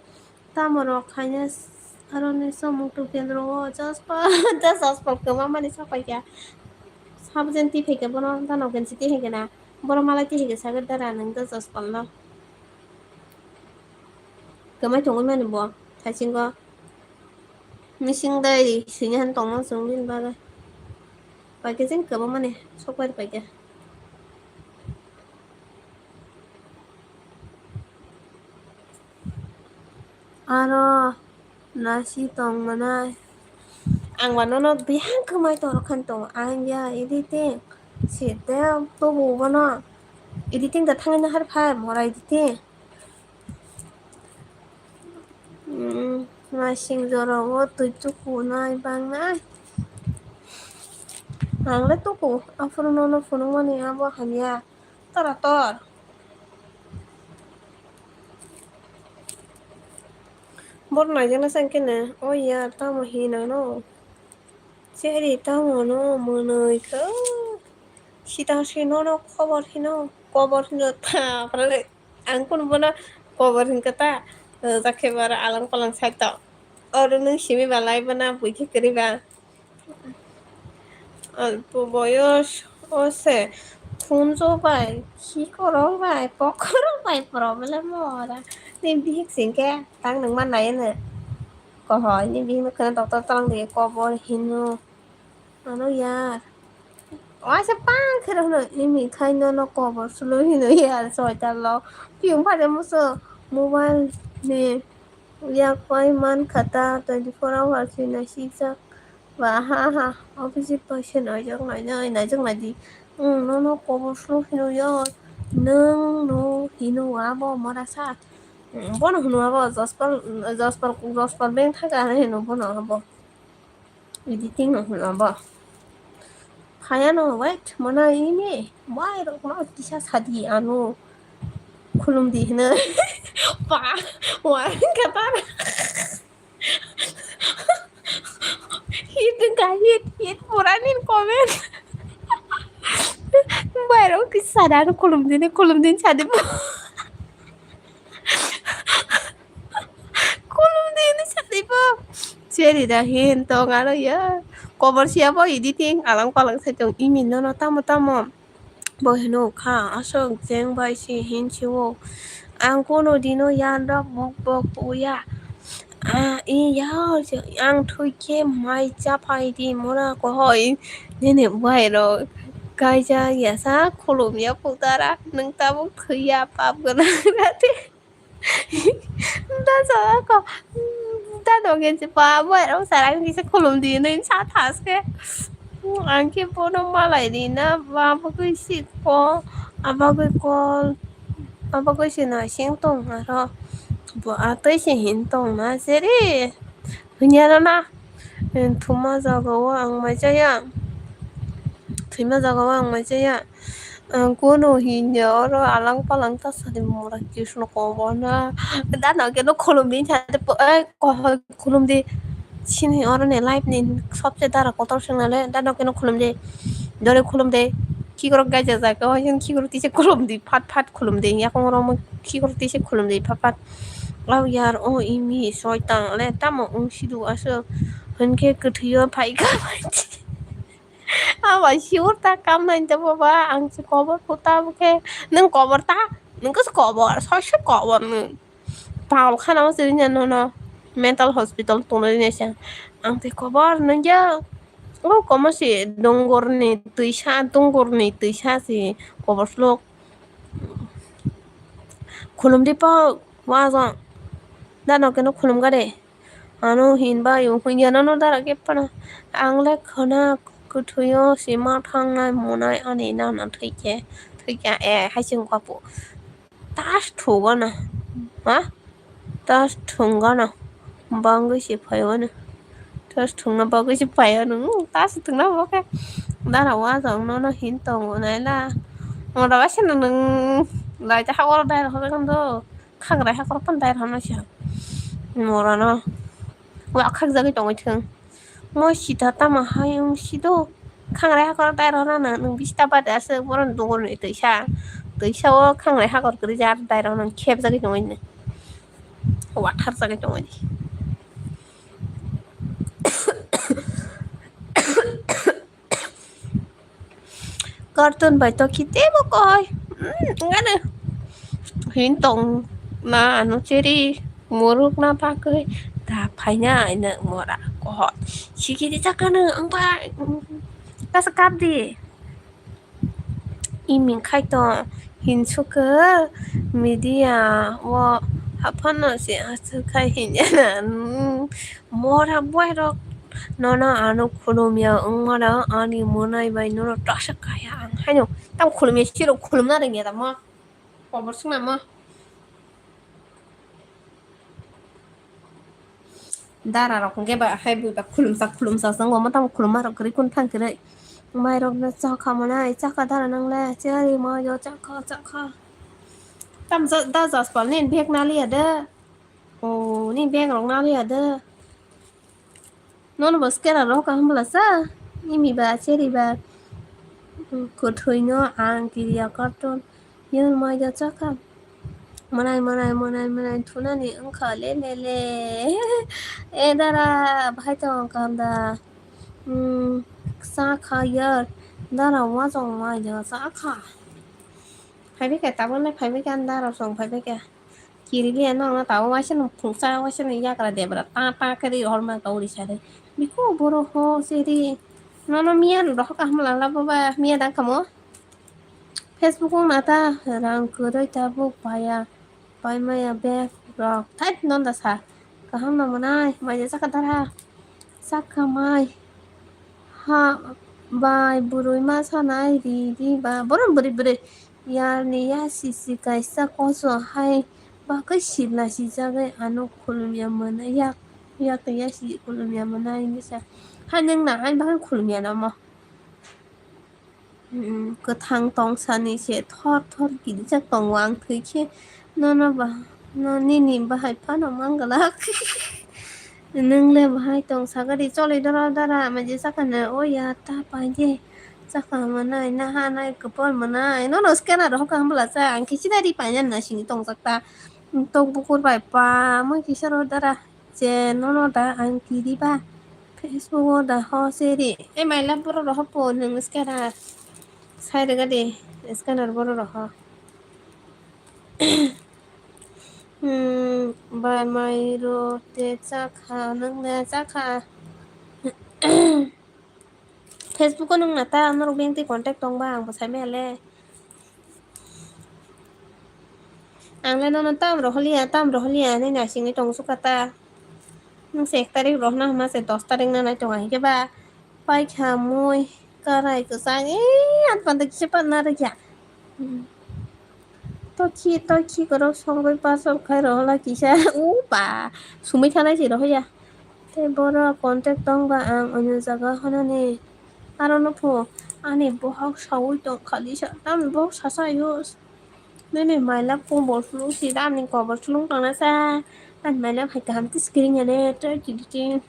tamo rok khaina s-, aroni samung tubukendro o Jasper, da Jasper kwma mani sapai kha. Sabjenti phaikha bono da nogensi tihaikhe na. Bono malai tihaikhe sagwi dara nwng da Jasper no. Kwmai tongwi mani bo thaisingo. Mising dai sini han tongma chwng bini bagwi. Paikhe jeng kwbangmani sokbai paikhe. Aro nasi tong manai. Ang ba nono bihang kwmai tong rwkhan tongo. Ang ya editing. Si te tubu bono. Editing da thangwi nahar phai mora editing. Hmm, masing jora o twi tuku nai bang nai. Ang le tuku. Aphuru nono phunukmani abo hamya. Tora tor. Bor naijaknai chang khe ne, o ya, tamo hinano. Cheri tamo no mwnwi khe. Sita si nono khobor hino, kobor hino ta, pore ang kun bono kobor hinkhe ta, jakhe bara alang palang sai to. Oro nwng simi ba lai bana bui khe kwrwi ba. Alpo boyos o se khunjo bai, khikorok bai, pokhorok bai problem ora. Ni bihik singkhe tang nang ma nai ne. Kohoi ni bihik no khwna doctor tang de kobor hino. Ano yar. Waisa pang khe rw hino imi khai nono kobor sulu hino yar soitar lo. Piyung phade muso mobile ni yak pai man khata twenty four hours ni naisijak. Ba ha ha, opposite person oijak nainai, naijak naidi. Nwng nono kobor sulu hino yar. Nwng no hino abo mora sa. Bono hino abo Jospal, Jospal, Jospal beng thaga hino bono abo. Editing no hwnwi abo. Hayano wait, mona ini, why rok no kisa sadi ano khulum di hwnwi. Pa, why kata. Hit ka hit, hit pura nin comment. Why rok kisa sadi ano khulum di, khulum di sadi. Khulum di hwnwi sadi bo. Cheri da hin tong aro ya. Kobor siya bo editing alang palang sai tong imi nono tamo tamo. Bo hino kha aswk jeng bai si hin si o. Ang kuno dino yan rok bok bok uya. Ah, iya, ang thwi khe mai cha phai di mora kohoi. Nini bai rok kaijak ya sa khulum ya putara. Nwng tabuk thwi ya pap gwnang rati. Da sa ko. Da no gen si pa mo ero sarang kisa khulum di no sa thas ke. Ang khe bono malai di na ba bagwi si ko. Abagwi kol. Abagwi si na sing tong aro. Bo atwi si hin tong na seri. Hunya na na. Thuma jaga o ang mai chaya. Thwima jaga o ang mai chaya. Ang kuno hinya oro alang palang ta sadi mora kisno kobor na. Da no keno khulum di chade po, eh, ko-, khulum di. Sini oro ni life ni sobse dara kotor sing nale. Da no keno khulum di. Dore khulum di. Kikorok gaja jaga o hin kikorok tise khulum di. Phat phat khulum di. Yakung oro mo kikorok tise khulum di. Phat phat. Au yar o imi soitang le tamo ung sidu aso. Hinkhe kwthwi o phaikha. Abo sure ta kam nai ta baba, ang se kobor puta bokhe. Nwng kobor ta, nwng khe kobor, soi soi kobor nwng. Pagol khana o siri nya nono mental hospital tongna ri nai sa. Ang te kobor nung ya. O komo si dongor ni twisa, dongor ni twisa si kobor slok. Khulum di pa wa jang. Da no keno khulum ga de. Ano hin ba yung hin ya no no dara ke pana. Ang le khana kuthuyo si ma thang nai monai ani na na thoi ke. Thoi ke e hai sing kapu. Tas thugana. Ha? Tas thungana. Bangwi se phaiwano. Tas thungna bagwi se phaiwano. Hmm, tas thungna bo khe. Dara wa jang no no hin tongo naila. Mora ba se nung lai ta hawar dai ro do. Khangrai hakor phan dai rw hwnwi sa. Morano. Wa khakjagwi tongwi thung. Mo sita tamo hai wng sido. Khangrai hakor dai rw hwnwi nwng bista bade aswk borok dugurni twisa. Twisa o khangrai hakor kwrwi jar dai rw hwnwi khepjagwi tongwi. Watharjagwi tongwi. Carton bai to khe teibo koi. Hmm, wngano. Hin tong na ano cheri morok na bagwi da phaina ino mora kohor. Sikiri chakano wngba, hmm, kasa kap di. Iming khai to hin sukha media o haphano se aswk khai hin jana. Hmm, mora boy rok. Nono ano khulumya wngmano ani mwnai bai nono tasa kaya ang haino. Tamo khulumya sirok khulumna rwngya tamo. Kobor swngnamo. Dara rok hwnkhe ba hai bui ba khulumsa khulumsa se wngmo tamo khulumma rok kwrwi kun thang kwrwi. Mai rok no chakha mwnai chakha dara nang le chari mai yo chakha chakha. Tamo da jaspal ni bag naliya de. O ni bag rok naliya de. Nono bo scanner rohor kaham bwlasa? Imi ba, cheri ba. Kwthwino ang kiriya carton. Yun mai da chakha. Mwnai, mwnai, mwnai, mwnai thunani wngkha le, le, le. E dara, bahai tong kaham da. Hmm, chakha yar. Dara wajong mai da chakha. Phaibai kha, tabuk nai phaibai kha, dara song phaibai kha. Kirilia no, no, tabo waisa no phungsa, waisa no yakra debra, ta, ta khe ri horma kauri sare. Biko boro ho seri. No, no, miya no rohor kaham lala baba, miya dang kamo. Facebook o nata rang kwrwi tabuk paya, paimaya bag rok. Thai, non da sa. Kaham no mwnai, mai je chakha dara. Chakha mai. Ha, bai, bwrwi ma sanai, ri, ri, ba. Borom bwrwi, bwrwi. Yarni ya sisi kaisa koso hai bagwi sibla sijagwi ano khulumya mwnai yak yak ya si khulumya mwnai hinwi sa. Hai nwng na hai bagwi khulumya namo. Hmm, kwthang tongsani se thor thor kirijak tongo ang thwi khe nono ba no nini bahai phano mang glak. Nwng le bahai tong sagadi choli doro dara ama je sakha na o ya ta pai de. Chakha mwnai, naha nai, kwpal mwnai. Nono scanner rohor kaham bwlasa. Ang khe sinari painani na sini tongjak ta. Tok bukur bai pa, mui kisa ro dara. Je nono da ang kiri ba. Facebook o da ho seri. E maila boro rohor po nwng scanner. Sai rega de scanner boro rohor. Hmm, bai mai ro te chakha, nwng le chakha. Facebook o nwng na ta norok beng twi contact tong ba ang bo sai maya le. Ang le nono tam roholiya, tam roholiya hinwi naisingwi tong sukha ta. Nwng se ek tarik rohna hwnma se dos tarik na nai tongo hinkhe ba paikha mui karai kwchang e at panda kisa panna rwkya. Hmm. Tokhi tokhi kwrwk songwi parcel khai rohorla kisa. O ba, sumui thanai se rohorya. Tei boro contact tong ba ang onyo jaga honani. Aro no pho ani bohok saui tong khalisa. Tamni bohok sasa yo. Nini maila kobor sulung si da ani kobor sulung tongna sa. Ani maila hai kaham khe screen ya ne tei titi.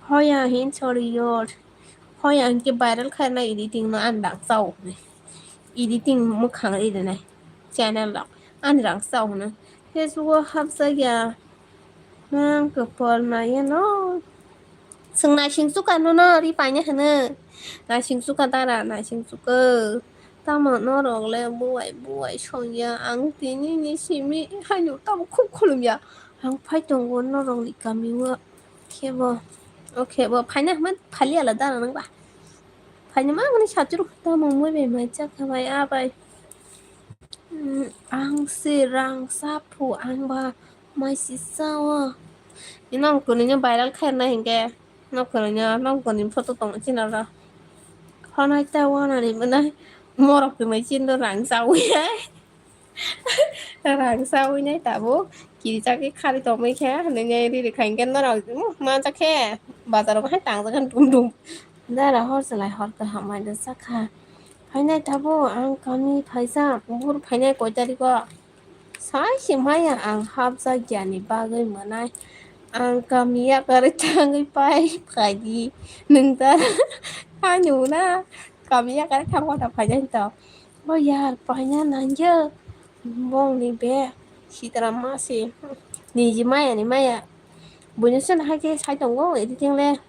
Hoya hin sorry yor. Hoi ang khe viral khaina editing no ani rang chao hwnwi. Editing mwkhang rinai channel rok ani rang chao hwnwi. Facebook o hapjak ya. Nang kwpal naiya no. Chwng naising chuka nono ri paina hwno. Naising chuka dara, naising chuka. Tamo norok le buai buai songya, ang tini ni simi haino tamo khub khulumya. Ang phai tongo norok ni kami o khebo. O khebo phaina hwnba phali ala dara nang ba. Phaina ma mani sati rok tamo moi bai mai chakha bai a bai. Hmm, ang se rang saphu ang ba mai sisa o. Ino ang kwnwi no viral khairna hinkhe. Nok kwrwino, nok kwrwini photo tong chini oro. Honai ta wanani mwnai morok twi mai chini rang chawi ai. Rang chawi nai tabuk. Kiri chakhe khari tongmai khe, hinwi nai riri khai khe norok, hmm, manchak khe bazaro hai tangjak khe dum dum. Dara hor chwlai hor kaham mai da chakha. Phainai tabuk ang kami phaijak, bur phainai koi tariko? Sai se maya ang hapjak yani bagwi mwnai. Ang kami yakarwi thangwi pai phaidi. Nwng ta ani una kami yakarwi thangma ta phaidi to. Bo yar paina nangya. Bongni be sitra ma se. Niji maya ni maya. Buino sen hai khe sai tongo editing le.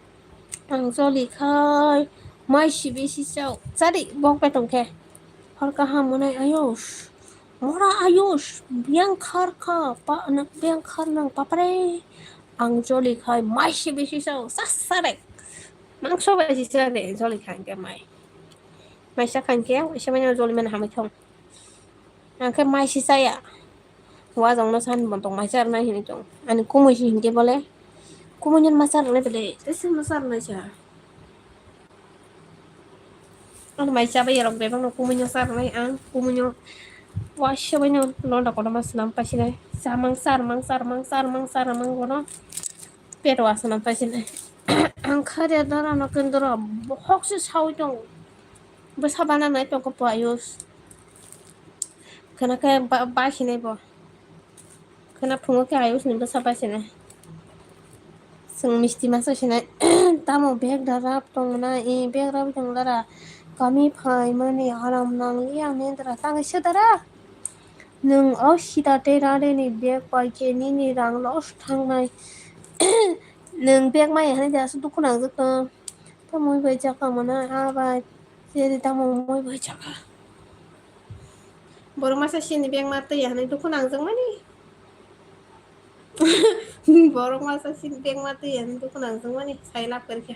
Ang joli khai mai sibi si chao. Chari bok pai tongkhe. Hor kaham mwnai ayos. Mora ayos. Biang khar kha. Pa, na, biang khar nang papare. Ang joli khai mai sibi si chao. Sa sare. Mangso bai si sare. Joli khai khe mai. Mai sa khai khe. Mai sa mai joli man hamai thong. Ang khe mai si chaya. Wajang no san bon tong mai charnai hinwi tong. Ani kumui si hinkhe bole. Kumui nyen ma charnai bole. Tesa ma charnai sa. Ang mai chabai rok bebak no kumui no charnai ang. Kumui no waisa bai no londa kono ma swnam pasinai. Samang charmang charmang charmang charmang bono. Peto asonam pasinai. Ang kharya dara no kendro bohok se sawi tong. Bwsa bana nai tong ko payus. Khana khe ba, ba hinai bo. Khana phungo khe ayus ni bwsa bai sinai. Chwng misti masa sinai. Tamo bag da rap tong na, e bag rap tong dara. Kami phai mani aram nang liya me dara. Tang se dara. Nwng o sida tei rade ni bag pai khe nini rang loss thangnai. Nwng bag maya hinui da aswk dukhu nangjak tong. Tamo bai jaka mano a bai. Jeri tamo moi bai jaka. Borok masa sini bag ma twi ya hinui dukhu nangjak mani. Borok masa sini bag ma twi ya hinui dukhu nangjak mani. Sai lab kar khe.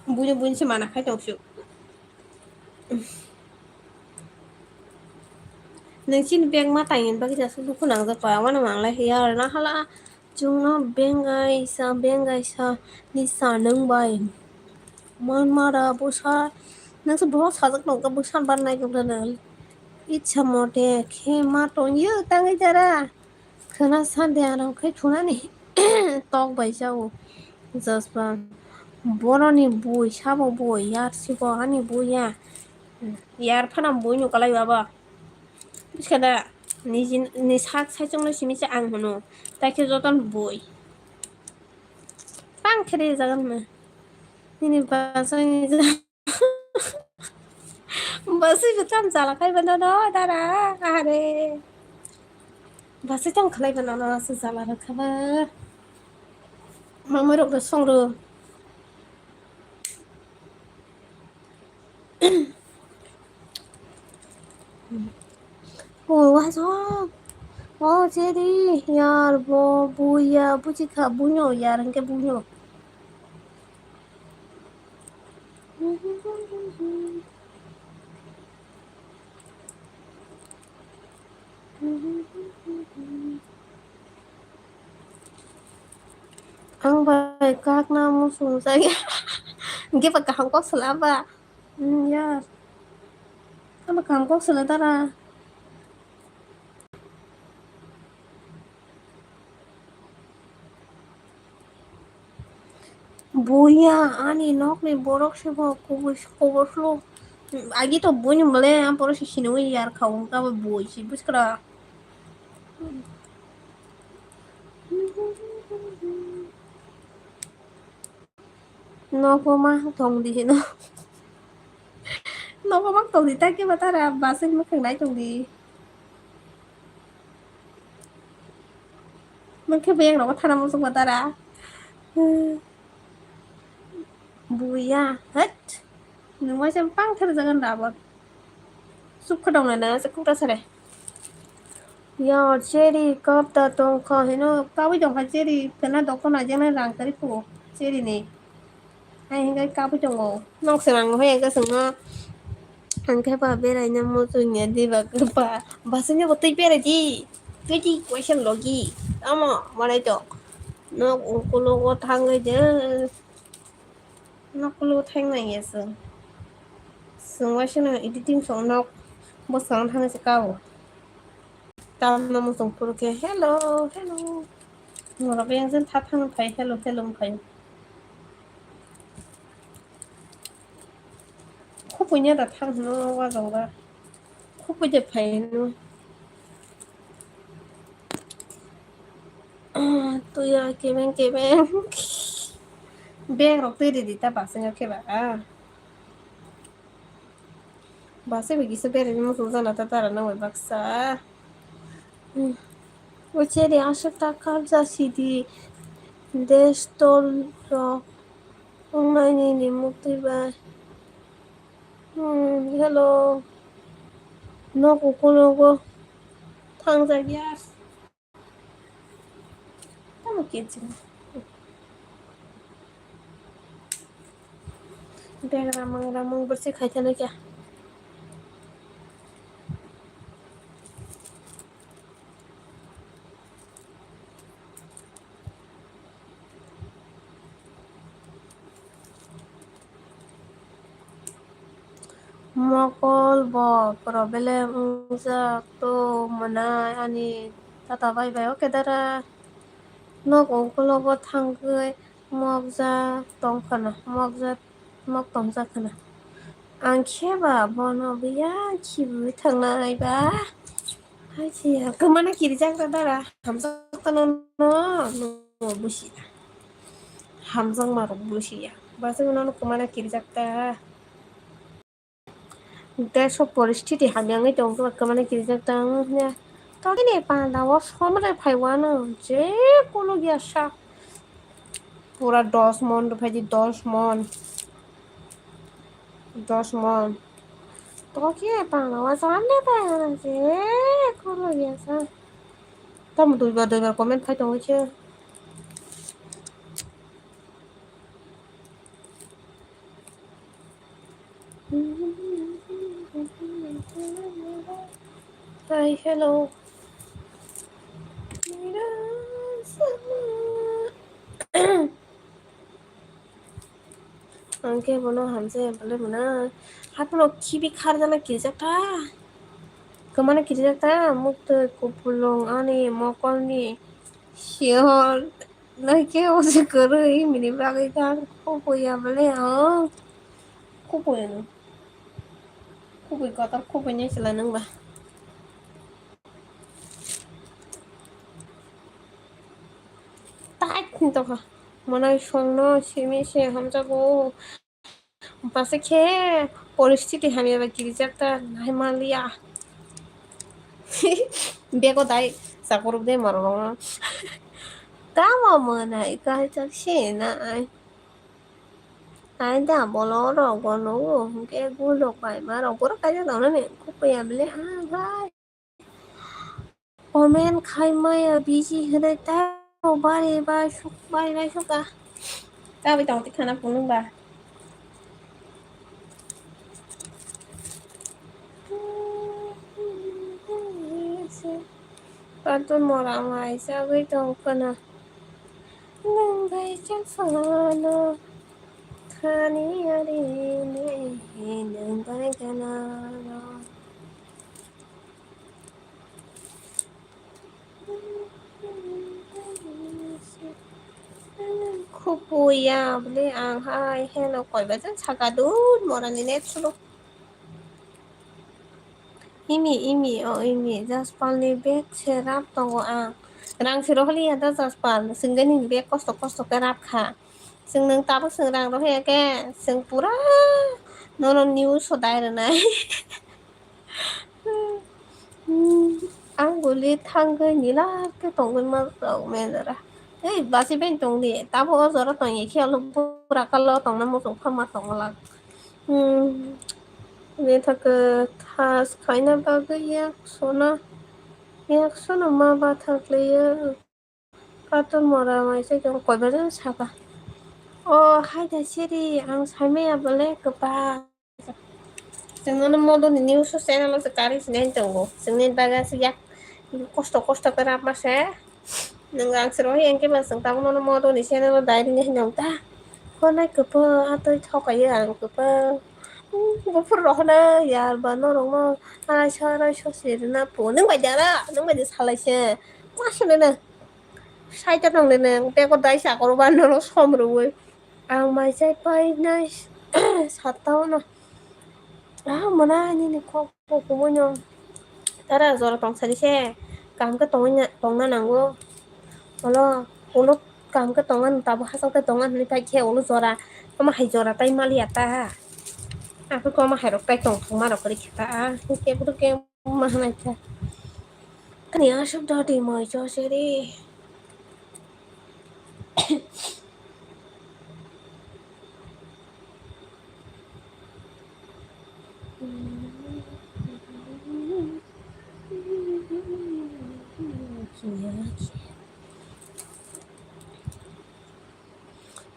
Buino buino se mana khai tong su. Nwng chini bag ma tangni bagwi jasuk dukhu nangjak pai, wano manglai hiya arona hala chwngno bengai sa bengai sa ni sa nwng bai manmara bwsa nwngsa bohok sajak tongkha bwsa bar naikhe itsa mote khe ma tongyo tangwi jara. Khwna sade aro khe thunani tok bai jao. Jaspa boroni bui sabo bui yar sibo ani bui ya. Yar phano bui no kalai baba. Biskada niji ni sak sai chongno simi se ang hwno. Taikhe joton bui. Tang khe ri jagan me. Nini bachai ni ja- Bwswi bo tam jala khai mano no dara, are. Bwswi tam khlai mano no se jala rwkha ba. Mamai rok bo song rw. O wajo. O jeri yar bo buya buji kha bunyo yar hwnkhe bunyo. Ang bai kakna muchung jaya. Hingke ba kaham kok sala ba. Hmm, ya. Ang ba kaham kok sala dara. Buya ani nokni borok se bo kubui kubur slo. Agi to buini mole ang poro se sinui yar kha wngka bo bui se buskra. Nogo ma tong di hino. Nogo ma tong di ta ke ba tara basai mukhang nai tong di. Mungkhe beng nogo thana muchung ba tara. Buya, het. Nwng waisa pang thar jagan da bo. Suk khadong na na se kukta sare. Yo, cherry cup da tong kha hino, kawi tong kha cherry, kana dokon ajana rang kari pu, cherry ni. Hai hingai kawi tongo. Nok se rang hoye ga sungma. Ang khe ba berai na mo tunya di ba khe ba. Ba sungya bo twi berai di. Twi di question logi. Amo, malai to. Nok ukulo go thangai de. Nok ukulo thang nai ya sung. Sung waisa no editing song nok. Bo sang thang se kao. Tamno muchung phuru khe, "Hello, hello." Norok yang jen tha thang phai, "Hello, hello," phai. Khupui nya da thang hino wajong ba. Khupui de phai hino. Tuya kebeng kebeng. Bag rok twi ridi ta basing khe ba. Basa bai kisa berani muchung jana ta dara nang bai baksa. Hmm. O cherry aswk ta kap ja sidi. Desktop rok wngnai nini muktwi bai. Hmm, hello. Nok ukulogo thang jak ya. Tamo kecil. Bag ramang ramang bersih khai thana kya. Mokol bo problem wngjak to mwnai ani tata bai bai o kedara. Nok ukulogo thangwi mokjak tongkhana, mokjak, mok tongjak khana. Ang khe ba bono buya khibiwi thangnai ba. Hai siya, kwmana kirijak ta dara, hamjak ta no, no, no, busiya. Hamjakma rok busiya. Bwswk no kwmana kirijak ta. Deso poristiti hamya wngwi tong khe kwmana kirijak ta wng ya. Tokhe ni panda o somre phai wano je kunu ya sa. Pura dos mon rw phai di, dos mon. Dos mon. Tokhe panda o somre phai wano je kunu ya sa. Tamo duibar duibar comment khai tongwi khe. Hi, hello. Ang khe bono hamjai ya bwle mwnai. Hapno khibi kharjana kirijak ta. Kwmana kirijak ta, muktwi kupulung ani mokolni siyol. Nai khe o se kwrwi mini bagwi kha, khupui ya bwle, o. Khupui no. Khupui kotor khupui ni chwla nung ba. Tai khin tokha. Mwnai songno simi se hamjago. Bwswk khe poristiti hamya bai kirijak ta nai manliya. Bego dai chakuruk de marwrokno. Tamo mwnai kaijak se nai. Ai da bolong rok bo nugo hwnkhe gulok bai ma rok borok kaijak tongnani khupui ya bwle ah bai. Comment khai maya busy hwnwi tei bari bai suk bai bai suka. Tabwi tong ti khana phunuk ba. Patun mora mai chagwi tong khana. Nwng bai chak phano khani ari ne nwng bai gana. Khupui ya bwle ang hai hello koi bajan saka dun morani net sulu. Imi imi o imi Jaspal ni bag se rap tongo ang. Rang se roholi ya da Jaspal, sengde ni bag kosto kosto ke rap kha. Seng nwng tabuk seng rang rohya ke seng pura nono news so dai rwnai. Hmm, ang guli thangwi nila khe tongwi ma rok mejara. Ei, basi bai tong di. Tabo o jora tong ye khe, alo bura kalo tong na muchung pha ma tong la. Hmm. Ni thak thas khaina bagwi yak sona. Yak sona ma ba thak le ya. Kator mora mai se jong koi ba jang saka. O, hai da siri, ang sai maya bole kwpa. Chwng nono modoni news o channel o se karwi sinai tongo. Chwngni bagwi se yak kosto kosto khe rap ma se. Nwng ang sero hiya khe ba chwng tabuk nono modoni channel o dai rwni hinwi ta. Honai kwpha atwi thokayo ang kwpha. Buphur rok hono yar ba norok no arai so arai so se rwna po. Nwng bai da ra, nwng bai da salai se. Ma se nene. Sai ta nang nene. Bego dai sa koro ba nono som rwui. Ang mai chai painai satta o no. Ah, mwnai nini kok kukumo no. Tara jora tong sadi se. Kaham khe tongwi na, tongna nango. Olo, ulo kaham khe tongan, tabo hachal khe tongan hinwi pai khe ulo jora. Omo hai jora tai maliya ta. Ako ko omo hai rok tai tong thangma rok kori khe ta. Kebo to ke ma hanai ta. Ani aswk dati mai cho seri.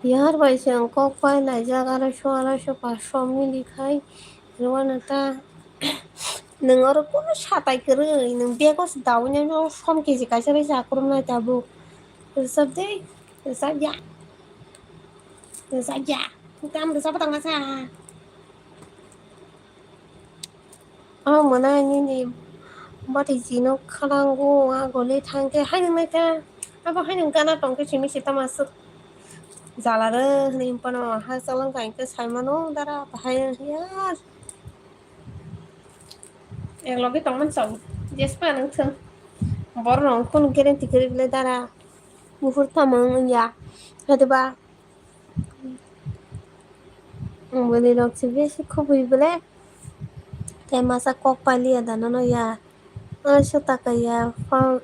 Yar bai se ang kok pai laijak, arai so, arai so, pash so mili khai rwna ta. Nwng oro kunu satai kwrwi, nwng bego se daui nai no som keji kaisa bai sa kwrwng nai tabuk. Rwchap de, rwchap ya. Rwchap ya. Tam rwchap tang na sa. Oh, mwnai nini bati jino khalango, a goli thangkhe hainung naikha. Abo hainung gana tongkhe simi sita masuk. Jala rw hwnwi phano ha chalwng kha, hinkhe saimano dara bahai ya. Ek loge tongmani chao. Jespa nung thung. Borok rok kunu guarantee kwrwi bwle dara. Buphur tamo wngya. Hwdeba. Bwrwi rok se besi khubui bwle. Tei masa kok paliya da nono ya. Aisa taka ya. Phang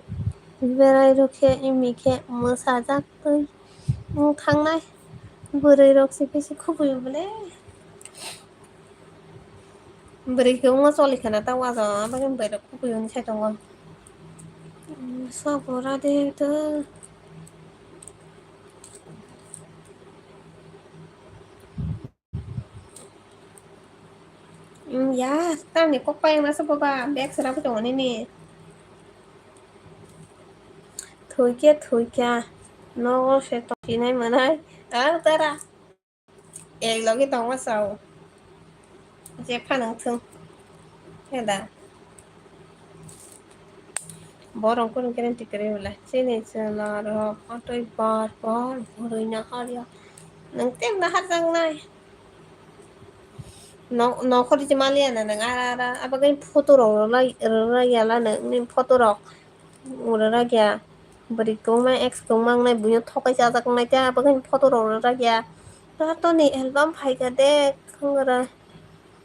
berai rw khe imi khe mwsajak twi wng thangnai. Bwrwi rok se besi khubui bwle. Bwrwi khe wngma choli khana ta waja, aboni bwrwi rok kubui hwnwi sai tongo. Sok bora de to. Ya, tamni kok payang nasa boba, bag sera pho tongo nini. Thwikhe thwikha, nogo se tongsinai mwnai. Ang tara. Ek logi tongma sao. Je phanang thung. Heda. Borok kunu guarantee kwrwi bwle. Chini chwla rok otwi bor bor bwrwi nahar ya. Nwng tem nahar jak nai. Nokhor se maliya na nwng ara ara. Abagwi photo rok rwlai rwlai ya la nwng photo rok. Ura ragya, bwrwi kwbangma ex kwbangma wngnai, buino thokai chajak wngnai, tei abo khe photo rok ura ragya. Tato ni album phaikha de, khangra,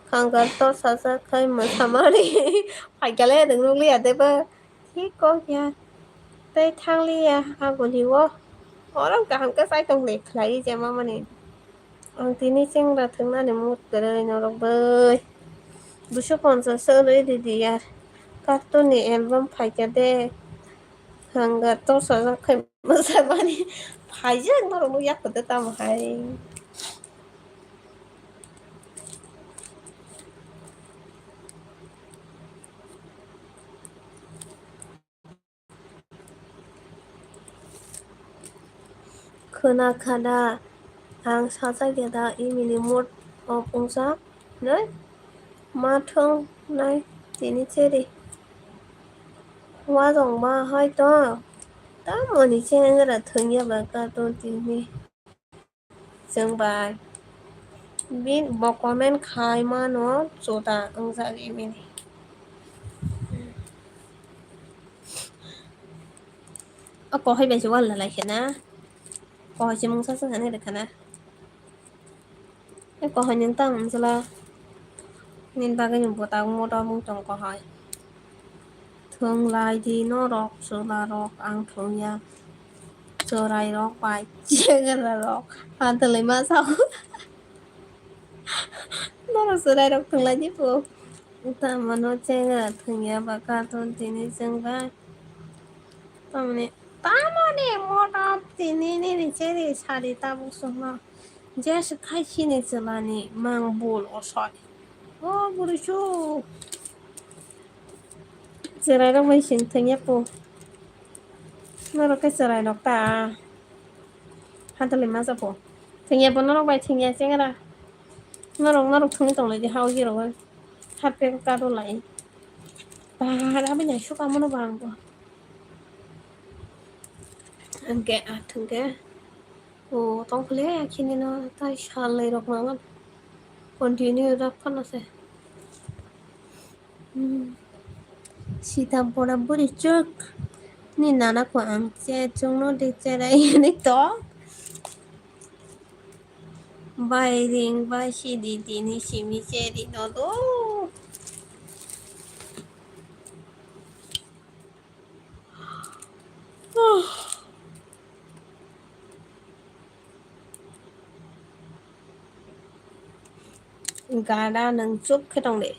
khangar tor sajak khai mwsamani. Phaikha le nwng nukliya de bo. Hi kok ya? Tei thangliya aguli o. Oro kaham khe chai tong le khlai je mamani. Ang tini chengra thwngnani mood kwrwi norok bai. Duiso ponchas se rwi ridi yar. Cartoon ni album phaikha de. Hwnga torsajak khai mwsamani. Phaijak norok nukya kwtwi tamo hai. Khwna kha da, ang sajak ya da, imini mood off wngjak nai? Ma thwng nai tini cheri. Wajong ba hai to, tamoni chengra thwngya ba ka to tini. Chwng bai. Bin bo comment khai mano chuda wngjak imini. O kohai bai se wal lalai khe na. Kohai se mungsa se hanai rwkha na. E kohai nwng tang wng chwla. Nini bagwi nwng bwta wngmo tong wng tong kohai. Thwng lai di norok chwla rok ang thwngya. chwrairok bai chengrarok pantwlwi masa o. Norok chwrairok thwnglaidi bo. Tamano chengra thwngya ba cartoon tini chwngbai. Tamoni, tamoni motom tini nini cheri sari tabuk chwngno. Jeswk khai chini chwlani mang bul osoi. O bwrwi chuk. Chwrairok bai sing thwngya po. Norok khe chwrairok ta. Hatali masa po. Thwngya po norok bai thwngya chengra. Norok, norok thwngwi tonglaidi hao hirogwi. Harpek kado lai. Bahar aboni suka mono bang po. Hwnkhe, ah, hwnkhe. O, tongkhle, akhini no tai salnwi rok nangan. Continue rok phano se. Hmm. Sita bora buri chuk. Ni nana ko ang che chungno de cherai ni to. Bai ring bai sidi dini simi cheri no do. Gada nwng chuk khe tong de.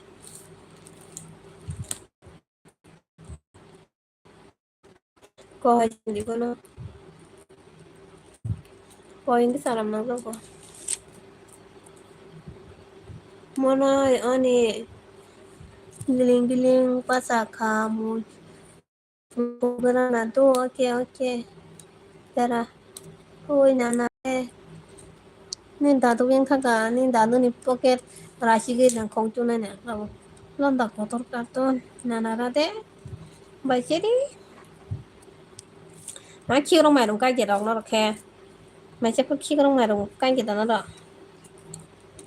Ko hai sindi kono. Ko hindi salam nang ko. Monoi oni biling biling pasa kha mu. Berana tu, oke, oke. Tera. Oi, nana, eh. Ni dadu yang khaga, ni dadu ni pocket rasi ge nang khong tu nai na, babu. Londa kotor karton, nana ra de. Bai cheri. Ma khiro mai rung kai ge rong no rokhe. Mai se khiro mai rung kai ge dana ro.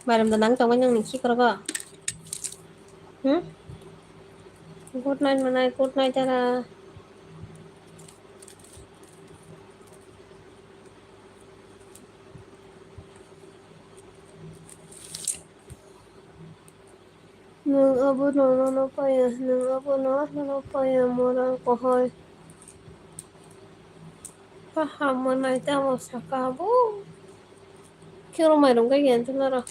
Mairum da nang tongmani nangni khikorogo. Hmm? Good night manai, good night dara. Nwng abono nono paya, nwng abono nono paya, morang kohoi. Kaham manai tamo saka bo. Khiro mairum kai gyan tunaro.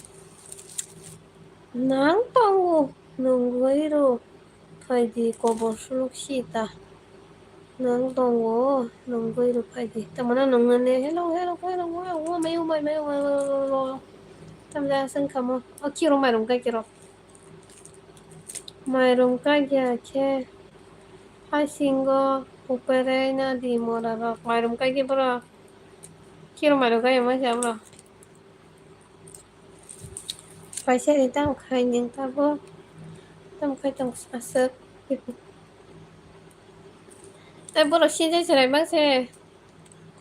Nang tongo, nungwi ro phaidi kobor suluk sita. Nang tongo, nungwi ro phaidi. Tamana nungnane, hello, hello, hello, hello, hello, mayo, mayo, mayo, mayo, mayo, mayo. Tamja sengkamo. O khiro mairum kai kiro. Mairum kagya khe hasingo upere na di mora rok. Mairum kagya boro. Kiro mairum kagya ma kya boro. Paisa ni tam khai ning tabo. Tam khai tong aswk. Ai boro sinjai serai bang se.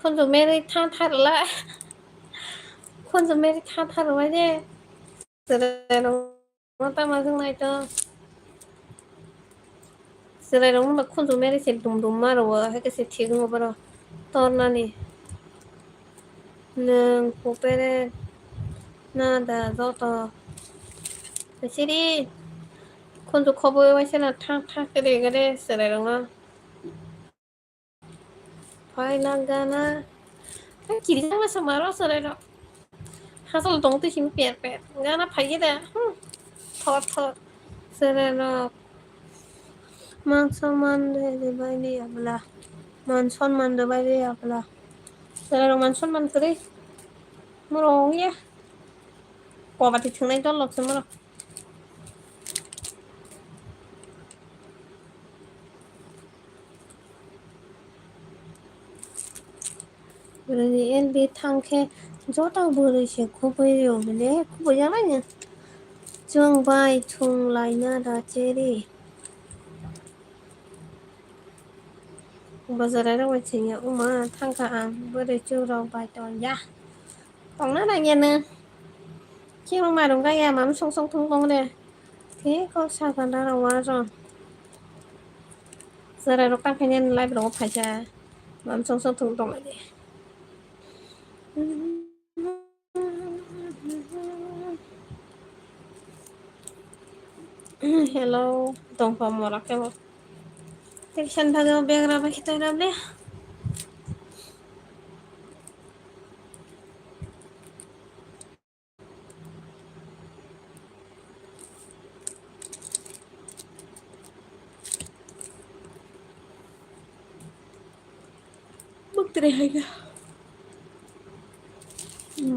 Khunju meri tha tha rwla. Khunju meri tha tha rwla de. Serai rok. Tama jwng naito. Chwrairokno ba khunju meri se dum dum ma rwo, hai khe se thik wngo borok tornani. Nwng pupere na da joto. Siri khunju khobwi waisa na thang thang khe de gede chwrairokno. Phai na gana. Hai kirijak masa maro chwrai rok. Hasal tong twi simi per per. Gana phai da. Hmm. Thor thor. Chwrai rok. Man sonman de de bai de abla. Man sonman de bai de abla. Chwrai rok man sonman kwrwi. Moro ya. Poverty thwngnai dol lok se moro. Bwrwini L B thang khe joto bwrwi se khubui rw bile khubui ya nai. Chwng bai thung laina da cheri. Bazarai rok bai chengya wngma thangkha ang bwrwi chwng rok bai tongya. Tongna nangya nw. Khe bo mairum kaiya mami song song thung tong de. Khe kok sakanda rok wa rw. Chwrai rok tang khainani live rok phaikha. Mami song song thung tong de. Hello, tongkha mora khe bo. Tei san thangwi begra bai khe tongna le. Tre hai ga.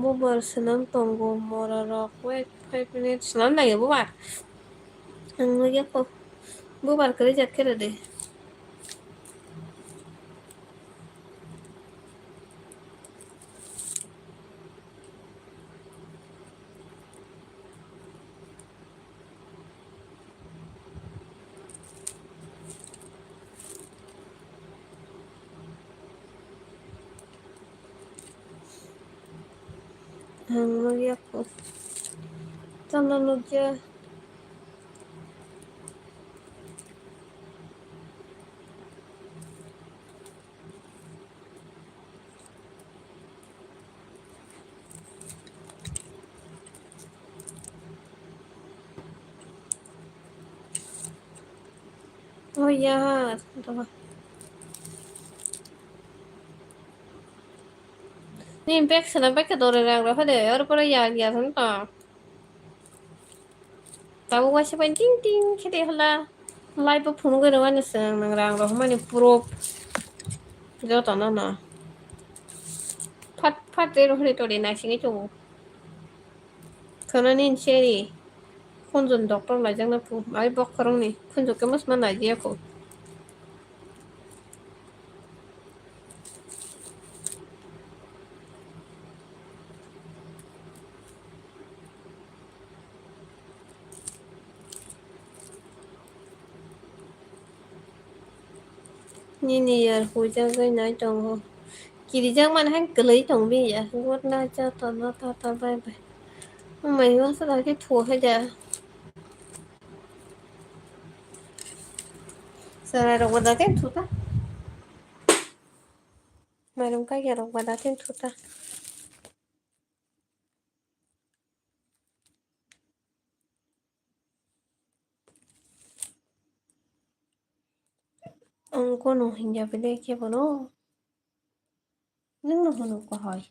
Bubar swnam tongo mora rok. Wait five minutes. Swnam lagi bubar. Ang nugya ko. Bubar kwrwi jak khe rwdi. Ang nugya ko. Tamo nugya. Oh ya, ni bag sana bag ke dore rang rok hade, or pore ya ya sun ta. Tabuk waisa bai ting ting khe de hala. Live bo phunugwi rwmani chwng nwng rang rohormani proof. Jotono no. Phat phat de rohorwi tongdi naisingwi tongo. Khwnani seri. Khunjun doctor laijaknai phu. Ai bokhorokni khunju khe mosma naijiya kho. Nini yar huijagwi nai tongo. Kirijak mani hai kwlwi tong bini ya. Good night jotono tata bye bye. Mai masa da khe thu hai da. Sarai rok da khe thu ta. Mairum kai ya rok da khe thu ta. Ang kono hingya bele khe bono. Nwng no hwnwi ko hai.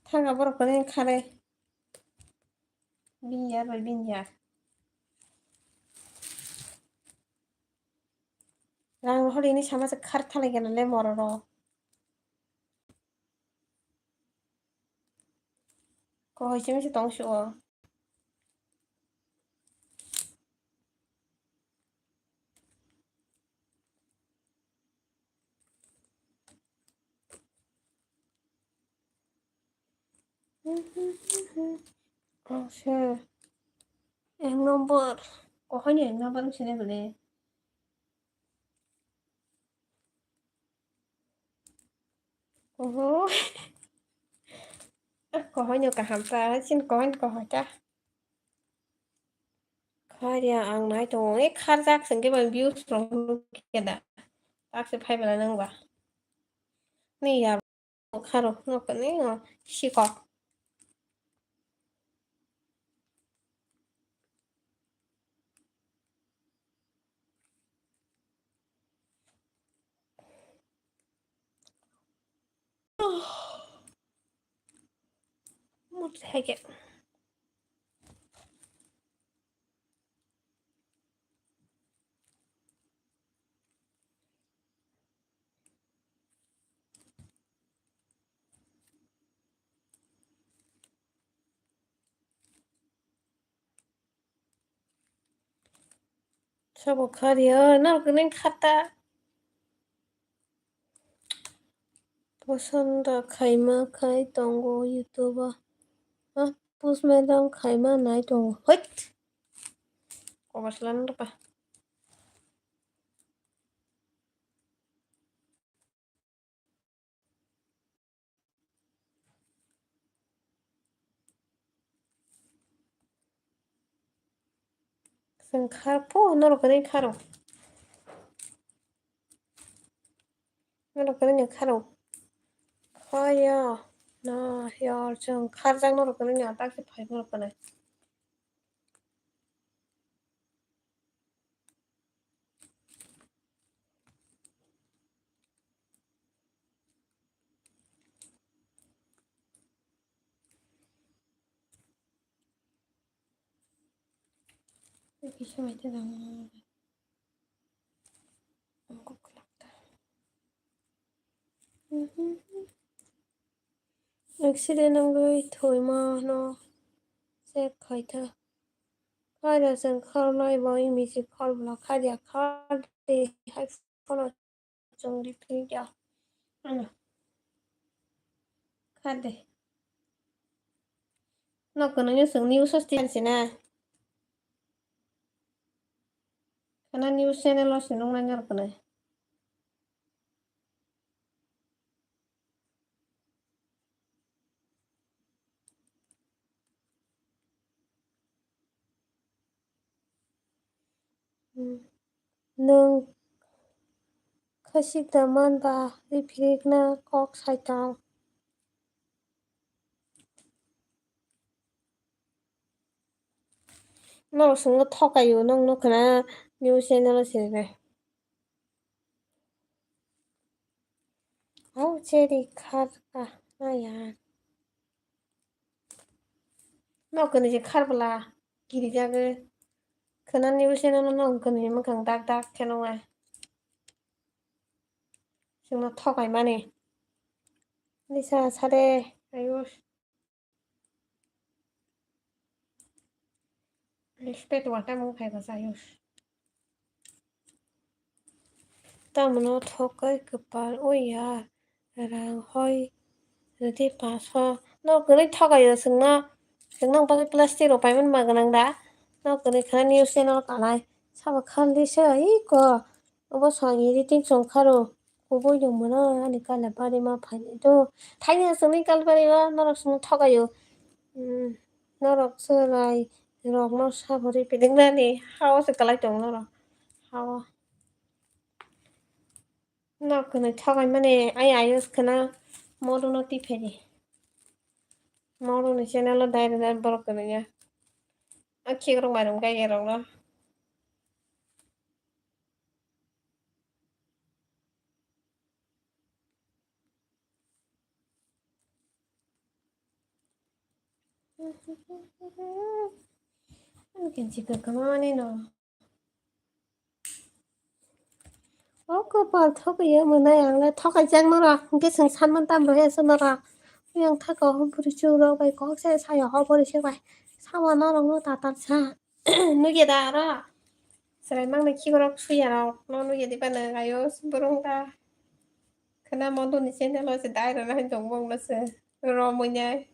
Thanga borok kwrwi khare. Bini yar bai bini yar. Rang rohor ini sama se khar thalai gana le moro ro. Kohoi simi se tong suo. Oh, sir. Ek number. Kohoi ni ek number sini bole. Oho. Kohoi no kaham ta, sin kohoi no kohoi ta. Kharia ang nai tongo, e kharjak sengke bang views rok nukhe da. Takse phai bela nang ba. Ni ya kharo nokni o sikok. Mut hege. Sabo khario, no kwnwi khata. Posondo khaima khai tongo YouTube o. Ah, post madam khaima nai tongo. Hoit. Kobaslan rupa. Chwng khar po norok kwrwi kharo. Norok kwrwi ni kharo. Khoyo. No, yor chwng kharjak norok kwrwi ni atak se phai norok kwrwi. Kisa mai te nang. Ang kok kwlak ta. Mhm. Accident wngwi thwima no check khai ta. Khaida chwng khornai bo imi se khor bwla khadia khar de hai phano chwng ri phiri ya. Ano. Khar de. No kwnwi no chwng news o sini sina. Khana news channel o se nuknai norok kwnwi. Nwng khasik da man ba, ri phirikna kok sai tong. Norok chwngno thokaio, nwng nukha na news channel o se. Hau cheri khar ka na ya. Nok kwnwi se khar bwla kiri jagwi. Khwnani bwsai no nok kwnwi mwkhang dak dak khe nung ai. Chwngno thokai mani. Lisa sare ayo. Respect wa tamo khai bwsa ayus. Tamno thokai kwpal o ya rang hoi rwdi paso. No kwrwi thokaio chwngno, chwngno bagwi plastic rok paimani ma gwnang da? No kwrwi khana news channel kanai sabo khaldi se iko. Obo song editing chong kharo. Kubui rok mano ani kalabari ma phainai do. Thaini aswkni kalabari o norok chwngno thokaio. Norok chwrai rokno sabo ri pidiknani hao se kwlai tongo norok. Hao. Nok kwnwi thokaimani ai ayus khwna modo no tiphedi. Modo ni channel o dai rwna borok kwnwi ya. A khikrok mairum kaiya rokno. Ani kenchi kwkama mani no. O kwpal thokgwi mwnai ang le thokaijak norok, hwnkhe chwng sanmani tamo he se norok. Yang thaka o bwrwi chwng rok bai kok se saya o bwrwi se bai. Sabo norok no tatal sa. Nugya da aro? Chwrai mangni khikrok suya rok no nugya di bana gayo borong da. Khana modo ni channel o se dai rwna hai tong bong no se. Romwi nai.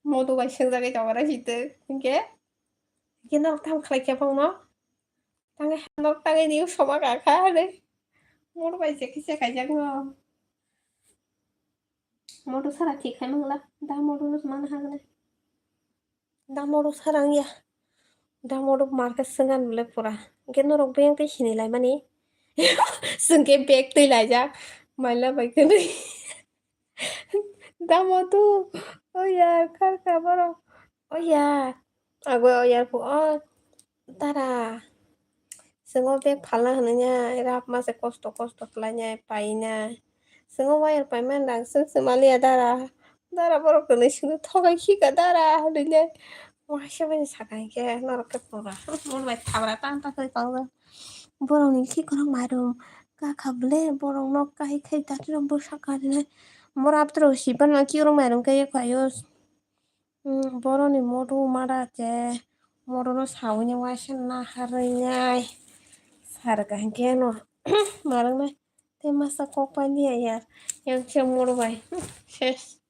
Modo bai swngjagwi tongo rai si twk. Hinkhe? Hinkhe norok tamo khlai khe bongno? Tangwi norok tangwi di soma kakha hinwi. Modo bai se khe se kaijakno. Modo sara thik khai mangla. Da modo no mana hagane. Da modo sara wngya. Da modo market swngan bole pura. Hinkhe norok beng tei sini laimani. Chwng khe bag twi laijak. Maila bai khe nwi. Da modo. Oya, kharkha borok. Oya. Agoi oya phu o. Dara. Chwng o bag phalna hwnwi nai, rap ma se kosto kosto khlai nai, pai nai. Chwng o wire paimani rang swk swk maliya dara. Dara borok kwnwi chwngno thogai khika dara hwnwi nai. Waisa bai saka hinkhe norok khe pura. Modo bai thabra tang tang khe tongo. Borokni khikrok mairum kakha bwle borokno kai khai dati rok bwsa karinai. Borok abtoro si panma khikrok mairum khe yakho ayos. Boroni modo mada je modono sawini waisa naharwi nai. Sarga hinkhe no marwknai tei masa kok pai liya ya. Yang khe modo bai ses.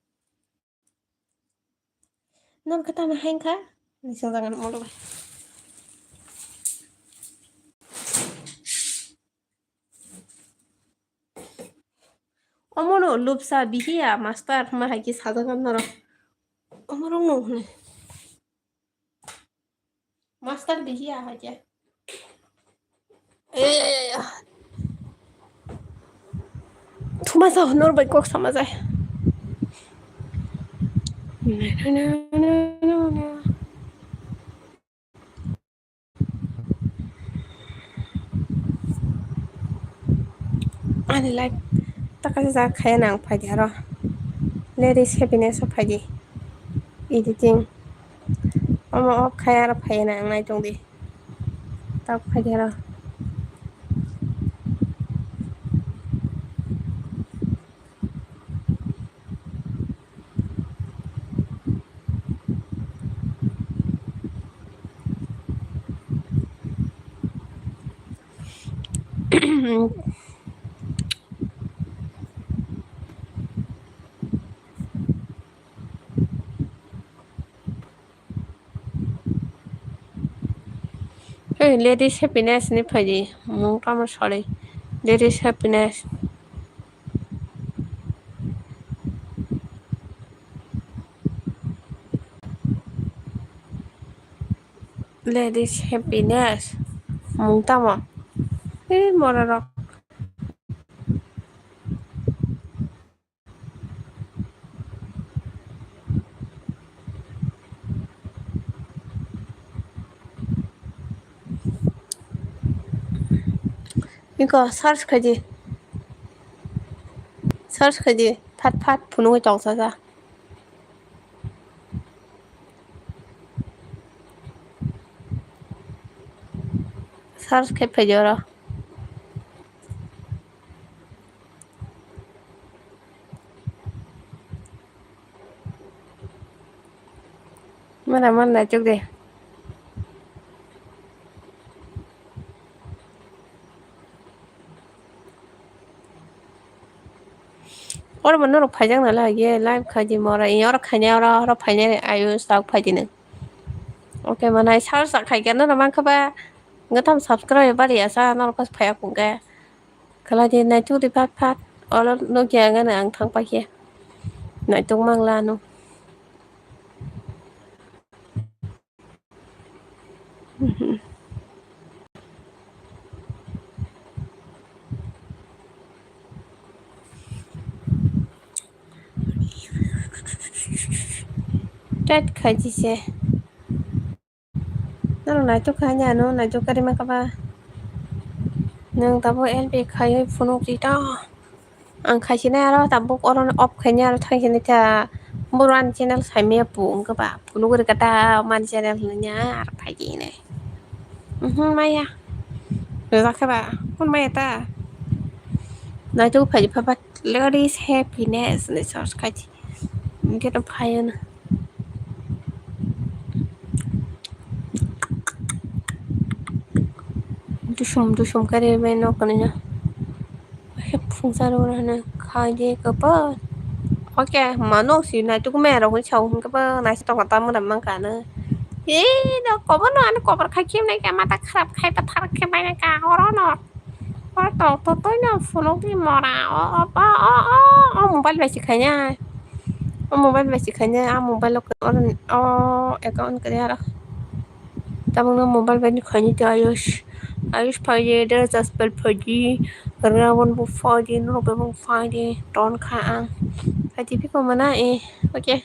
Nang khe tamo hai wngkha? Ni swngjak ang modo bai. Omono lupsa bihiya master ma hai khe sajak ang norok. Omorok no hwnwi. Master bihiya hai khe. Thuma sa honor bai kok sama jai. Ani life taka jak khaya nang phaidi aro. Ladies happiness o phaidi. Editing. Omo off khai aro phai na ang nai tong di. Tak phai di aro. Hey, Ladies Happiness ni phaidi, mung tamo sorry. Ladies Happiness. Ladies Happiness. Mung tamo? Hey, mora rok. Iko search khaidi. Search khaidi. Phat phat phunugwi tongsa sa. Search khai phaidi oro. Mana mana naituk de. Oro bo norok phaijak nalai ye live khaidi mora, oro khainai oro, oro phainai ayus tak phaidi nang. Okay, manai search khaikhe norok mankha ba gatham subscribe bari asa norok phaiya kungkhe. Kala di naituk di phat phat. Olo nukya gana ang thang paikhe. Naituk mangla ano. Tet khaidi se. Norok naituk kha hanya ano naituk kari mankha ba. Nwng tabuk L B khaiwi phunuk ri to. Ang khaisinai aro tabuk oro off khainai aro thangsinai ta. Boro ani channel saimaya pu wngkha ba. Phunuk ri kha ta mani channel hwnwi aro phaidi hinwi. Mhm, maya. Rijak khe ba. Kun maya ta? Naituk phaidi pha ba. Ladies Happiness ni search khaidi. Hwnkhe to phaiya na. Dusum dusum kari bai nok ni ya. He phungsa rw hwnwi khaidi kwbang. Okay, mano si naituk maya rok hwnwi sao hwnkhe bo naisi tongkha tamo da mankha na. Ee, no kobor no ano kobor khai khim nai khe mata kharap khai pathar khe bai nai ka oro no. O tong to twi no phunuk di mora. O, o, o, o, o, o mobile bai si khainai. O mobile bai si khainai. A mobile o, o account kwrwi aro. Tabuk no mobile bai ni khainai te Ayush. Ayush phaidi, Dera Jaspal phaidi, Rawon bo phaidi, norok bai bo phaidi, ton kha ang. Phaidi biko mana e. Okay.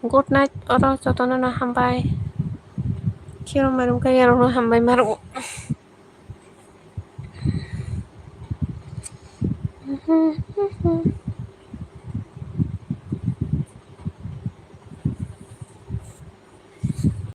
Good night. Oro jotono no hambai. Khiro marum kaya rok no hambai maro.